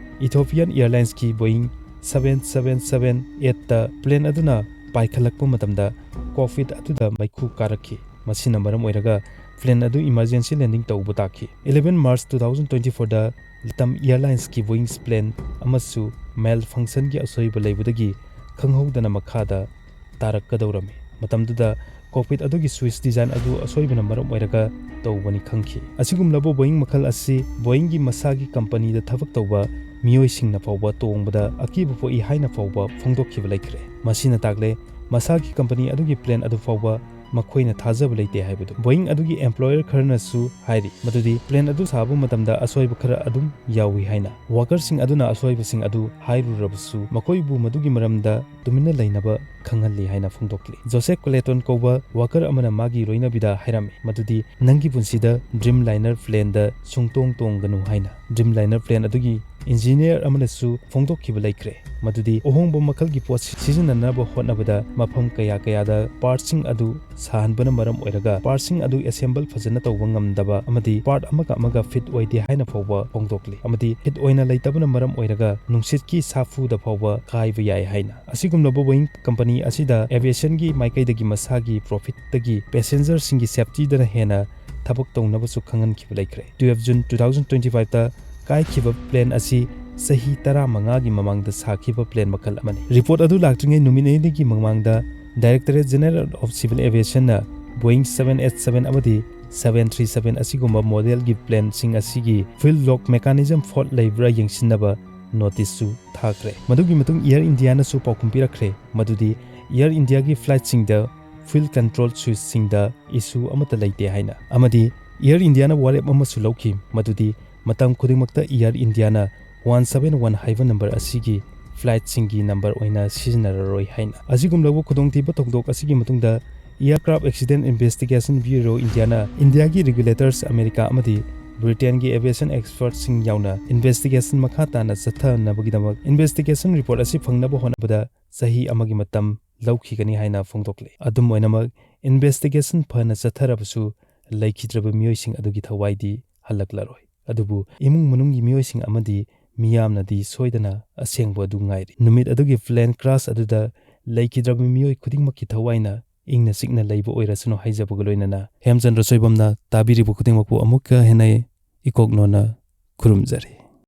ꯏꯊꯤꯑꯣꯄꯤꯌꯥꯟ ꯑꯦꯌꯔꯂꯥꯏꯟꯁꯀꯤ ꯕꯣꯏꯡ ꯁꯚꯦꯟ ꯁꯚꯦꯟ ꯁꯚꯦꯟ ꯑꯦꯠꯇ ꯄ꯭ꯂꯦꯟ ꯑꯗꯨꯅ ꯄꯥꯏꯈꯠꯂꯛꯄ ꯃꯇꯝꯗ ꯀꯣꯛꯄꯤꯠ ꯑꯗꯨꯗ ꯃꯩꯈꯨ ꯀꯥꯔꯛꯈꯤ꯫ ꯃꯁꯤꯅ ꯃꯔꯝ ꯑꯣꯏꯔꯒ ꯄ꯭ꯂꯦꯟ ꯑꯗꯨ ꯏꯃꯔꯖꯦꯟꯁꯤ ꯂꯦꯟꯗꯤꯡ ꯇꯧꯕ ꯇꯥꯈꯤ꯫ Eleven March two thousand twenty ꯐꯣꯔꯗ ꯂꯤꯊꯤꯌꯝ ꯑꯦꯌꯔꯂꯥꯏꯟꯁꯀꯤ ꯕꯣꯏꯡ ꯄ꯭ꯂꯦꯟ ꯑꯃꯁꯨ ꯃꯦꯜ ꯐꯪꯁꯟꯒꯤ ꯑꯁꯣꯏꯕ ꯂꯩꯕꯗꯒꯤ ꯈꯪꯍꯧꯗꯅ ꯃꯈꯥꯗ ꯇꯥꯔꯛꯀꯗꯧꯔꯝꯃꯤ꯫ ꯃꯇꯝꯗꯨꯗ cockpit ꯑꯗꯨꯒꯤ switch design ꯑꯗꯨ ꯑꯁꯣꯏꯕꯅ ꯃꯔꯝ ꯑꯣꯏꯔꯒ ꯇꯧꯕꯅꯤ ꯈꯪꯈꯤ꯫ ꯑꯁꯤꯒꯨꯝꯂꯕ Boeing ꯃꯈꯜ ꯑꯁꯤ Boeingꯒꯤ ꯃꯁꯥꯒꯤ ꯀꯝꯄꯅꯤꯗ ꯊꯕꯛ ꯇꯧꯕ ꯃꯤꯑꯣꯏꯁꯤꯡꯅ ꯐꯥꯎꯕ ꯇꯣꯡꯕꯗ ꯑꯀꯤꯕ ꯄꯣꯛꯏ ꯍꯥꯏꯅ ꯐꯥꯎꯕ ꯐꯣꯡꯗꯣꯛꯈꯤꯕ ꯂꯩꯈ꯭ꯔꯦ꯫ ꯃꯁꯤꯅ ꯇꯥꯛꯂꯦ, ꯃꯁꯥꯒꯤ ꯀꯝꯄꯅꯤ ꯑꯗꯨꯒꯤ plane ꯑꯗꯨ ꯐꯥꯎꯕ ꯃꯈꯣꯏꯅ ꯊꯥꯖꯕ ꯂꯩꯇꯦ ꯍꯥꯏꯕꯗꯨ꯫ Boeing ꯑꯗꯨꯒꯤ employer ꯈꯔꯅꯁꯨ ꯍꯥꯏꯔꯤ ꯃꯗꯨꯗꯤ plane ꯑꯗꯨ ꯁꯥꯕ ꯃꯇꯝꯗ ꯑꯁꯣꯏꯕ ꯈꯔ ꯑꯗꯨꯝ ꯌꯥꯎꯏ ꯍꯥꯏꯅ꯫ Workerꯁꯤꯡ ꯑꯗꯨꯅ ꯑꯁꯣꯏꯕꯁꯤꯡ ꯑꯗꯨ ꯍꯥꯏꯔꯨꯔꯕꯁꯨ ꯃꯈꯣꯏꯕꯨ ꯃꯗꯨꯒꯤ ꯃꯔꯝꯗ ꯇꯨꯃꯤꯟꯅ ꯂꯩꯅꯕ ꯈꯪꯍꯜꯂꯤ ꯍꯥꯏꯅ ꯐꯣꯡꯗꯣꯛꯂꯤ꯫ Joseph Clayton ꯀꯧꯕ worker ꯑꯃꯅ ꯃꯥꯒꯤ ꯂꯣꯏꯅꯕꯤꯗ ꯍꯥꯏꯔꯝꯃꯤ ꯃꯗꯨꯗꯤ ꯅꯪꯒꯤ ꯄꯨꯟꯁꯤꯗ Dreamliner planeꯗ ꯁꯨꯡꯇꯣꯡ ꯇꯣꯡꯒꯅꯨ ꯍꯥꯏꯅ꯫ Dreamliner plane ꯑꯗꯨꯒꯤ engineer ꯑꯃꯅꯁꯨ ꯐꯣꯡꯗꯣꯛꯈꯤꯕ ꯂꯩꯈ꯭ꯔꯦ ꯃꯗꯨꯗꯤ ꯑꯍꯣꯡꯕ ꯃꯈꯜꯒꯤ ꯄꯣꯠ ꯁꯤꯖꯤꯟꯅꯅꯕ ꯍꯣꯠꯅꯕꯗ ꯃꯐꯝ ꯀꯌꯥ ꯀꯌꯥꯗ partꯁꯤꯡ ꯑꯗꯨ ꯁꯥꯍꯟꯕꯅ ꯃꯔꯝ ꯑꯣꯏꯔꯒ partꯁꯤꯡ ꯑꯗꯨ assemble ꯐꯖꯅ ꯇꯧꯕ ꯉꯝꯗꯕ ꯑꯃꯗꯤ part ꯑꯃꯒ ꯑꯃꯒ fit ꯑꯣꯏꯗꯦ ꯍꯥꯏꯅ ꯐꯥꯎꯕ ꯐꯣꯡꯗꯣꯛꯂꯤ ꯑꯃꯗꯤ fit ꯑꯣꯏꯅ ꯂꯩꯇꯕꯅ ꯃꯔꯝ ꯑꯣꯏꯔꯒ ꯅꯨꯡꯁꯤꯠꯀꯤ ꯁꯥꯐꯨꯗ ꯐꯥꯎꯕ ꯀꯥꯏꯕ ꯌꯥꯏ ꯍꯥꯏꯅ꯫ ꯑꯁꯤꯒꯨꯝꯂꯕ Boeing ꯀꯝꯄꯅꯤ ꯑꯁꯤꯗ aviationꯒꯤ ꯃꯥꯏꯀꯩꯗꯒꯤ ꯃꯁꯥꯒꯤ profitꯇꯒꯤ passengerꯁꯤꯡꯒꯤ safetyꯗꯅ ꯍꯦꯟꯅ ꯊꯕꯛ ꯇꯧꯅꯕꯁꯨ ꯈꯪꯍꯟꯈꯤꯕ ꯂꯩꯈ꯭ꯔꯦ꯫ Twelve June two thousand twenty fiveꯇ ꯀꯥꯏꯈꯤꯕ plane ꯑꯁꯤ ꯆꯍꯤ ꯇꯔꯥꯃꯉꯥꯒꯤ ꯃꯃꯥꯡꯗ ꯁꯥꯈꯤꯕ plane ꯃꯈꯜ ꯑꯃꯅꯤ꯫ Report ꯑꯗꯨ ꯂꯥꯛꯇ꯭ꯔꯤꯉꯩ ꯅꯨꯃꯤꯠ ꯑꯅꯤꯒꯤ ꯃꯃꯥꯡꯗ Directorate General of Civil Aviationꯅ Boeing seven eight seven ꯑꯃꯗꯤ seven three seven ꯑꯁꯤꯒꯨꯝꯕ modelꯒꯤ planeꯁꯤꯡ ꯑꯁꯤꯒꯤ fuel lock mechanism fault ꯂꯩꯕ꯭ꯔꯥ ꯌꯦꯡꯁꯤꯟꯅꯕ noticeꯁꯨ ꯊꯥꯈ꯭ꯔꯦ꯫ ꯃꯗꯨꯒꯤ ꯃꯇꯨꯡ Air Indiaꯅꯁꯨ ꯄꯥꯎꯈꯨꯝ ꯄꯤꯔꯛꯈ꯭ꯔꯦ ꯃꯗꯨꯗꯤ Air Indiaꯒꯤ flightꯁꯤꯡꯗ fuel control switchꯁꯤꯡꯗ issue ꯑꯃꯠꯇ ꯂꯩꯇꯦ ꯍꯥꯏꯅ꯫ ꯑꯃꯗꯤ Air Indiaꯅ ꯋꯥꯔꯦꯞ ꯑꯃꯁꯨ ꯂꯧꯈꯤ ꯃꯗꯨꯗꯤ ꯃꯇꯝ ꯈꯨꯗꯤꯡꯃꯛꯇ Air Indiaꯅ one seven one ꯍꯥꯏꯕ number ꯑꯁꯤꯒꯤ flightꯁꯤꯡꯒꯤ number ꯑꯣꯏꯅ ꯁꯤꯖꯤꯟꯅꯔꯔꯣꯏ ꯍꯥꯏꯅ꯫ ꯑꯁꯤꯒꯨꯝꯂꯕ ꯈꯨꯗꯣꯡꯊꯤꯕ ꯊꯧꯗꯣꯛ ꯑꯁꯤꯒꯤ ꯃꯇꯨꯡꯗ Aircraft Accident Investigation Bureau Indiaꯅ Indiaꯒꯤ regulators America ꯑꯃꯗꯤ Britainꯒꯤ aviation expertꯁꯤꯡ ꯌꯥꯎꯅ investigation ꯃꯈꯥ ꯇꯥꯅ ꯆꯠꯊꯅꯕꯒꯤꯗꯃꯛ investigation report ꯑꯁꯤ ꯐꯪꯅꯕ ꯍꯣꯠꯅꯕꯗ ꯆꯍꯤ ꯑꯃꯒꯤ ꯃꯇꯝ ꯂꯧꯈꯤꯒꯅꯤ ꯍꯥꯏꯅ ꯐꯣꯡꯗꯣꯛꯂꯤ꯫ ꯑꯗꯨꯝ ꯑꯣꯏꯅꯃꯛ, investigation ꯐꯅ ꯆꯠꯊꯔꯕꯁꯨ ꯂꯩꯈꯤꯗ꯭ꯔꯕ ꯃꯤꯑꯣꯏꯁꯤꯡ ꯑꯗꯨꯒꯤ ꯊꯋꯥꯏꯗꯤ ꯍꯜꯂꯛꯂꯔꯣꯏ꯫ ꯑꯗꯨꯕꯨ ꯏꯃꯨꯡ ꯃꯅꯨꯡꯒꯤ ꯃꯤꯑꯣꯏꯁꯤꯡ ꯑꯃꯗꯤ ꯃꯤꯌꯥꯝꯅꯗꯤ ꯁꯣꯏꯗꯅ ꯑꯁꯦꯡꯕ ꯑꯗꯨ ꯉꯥꯏꯔꯤ꯫ ꯅꯨꯃꯤꯠ ꯑꯗꯨꯒꯤ plane crash ꯑꯗꯨꯗ ꯂꯩꯈꯤꯗ꯭ꯔꯕ ꯃꯤꯑꯣꯏ ꯈꯨꯗꯤꯡꯃꯛꯀꯤ ꯊꯋꯥꯏꯅ ꯏꯪꯅ ꯆꯤꯛꯅ ꯂꯩꯕ ꯑꯣꯏꯔꯁꯅꯨ ꯍꯥꯏꯖꯕꯒ ꯂꯣꯏꯅꯅ ꯍꯦꯝꯆꯟꯗ꯭ꯔ ꯁꯣꯏꯕꯝꯅ ꯇꯥꯕꯤꯔꯤꯕ ꯈꯨꯗꯤꯡꯃꯛꯄꯨ ꯑꯃꯨꯛꯀ ꯍꯦꯟꯅ ꯏꯀꯣꯛ ꯅꯣꯟꯅ ꯈꯨꯔꯨꯝꯖꯔꯤ꯫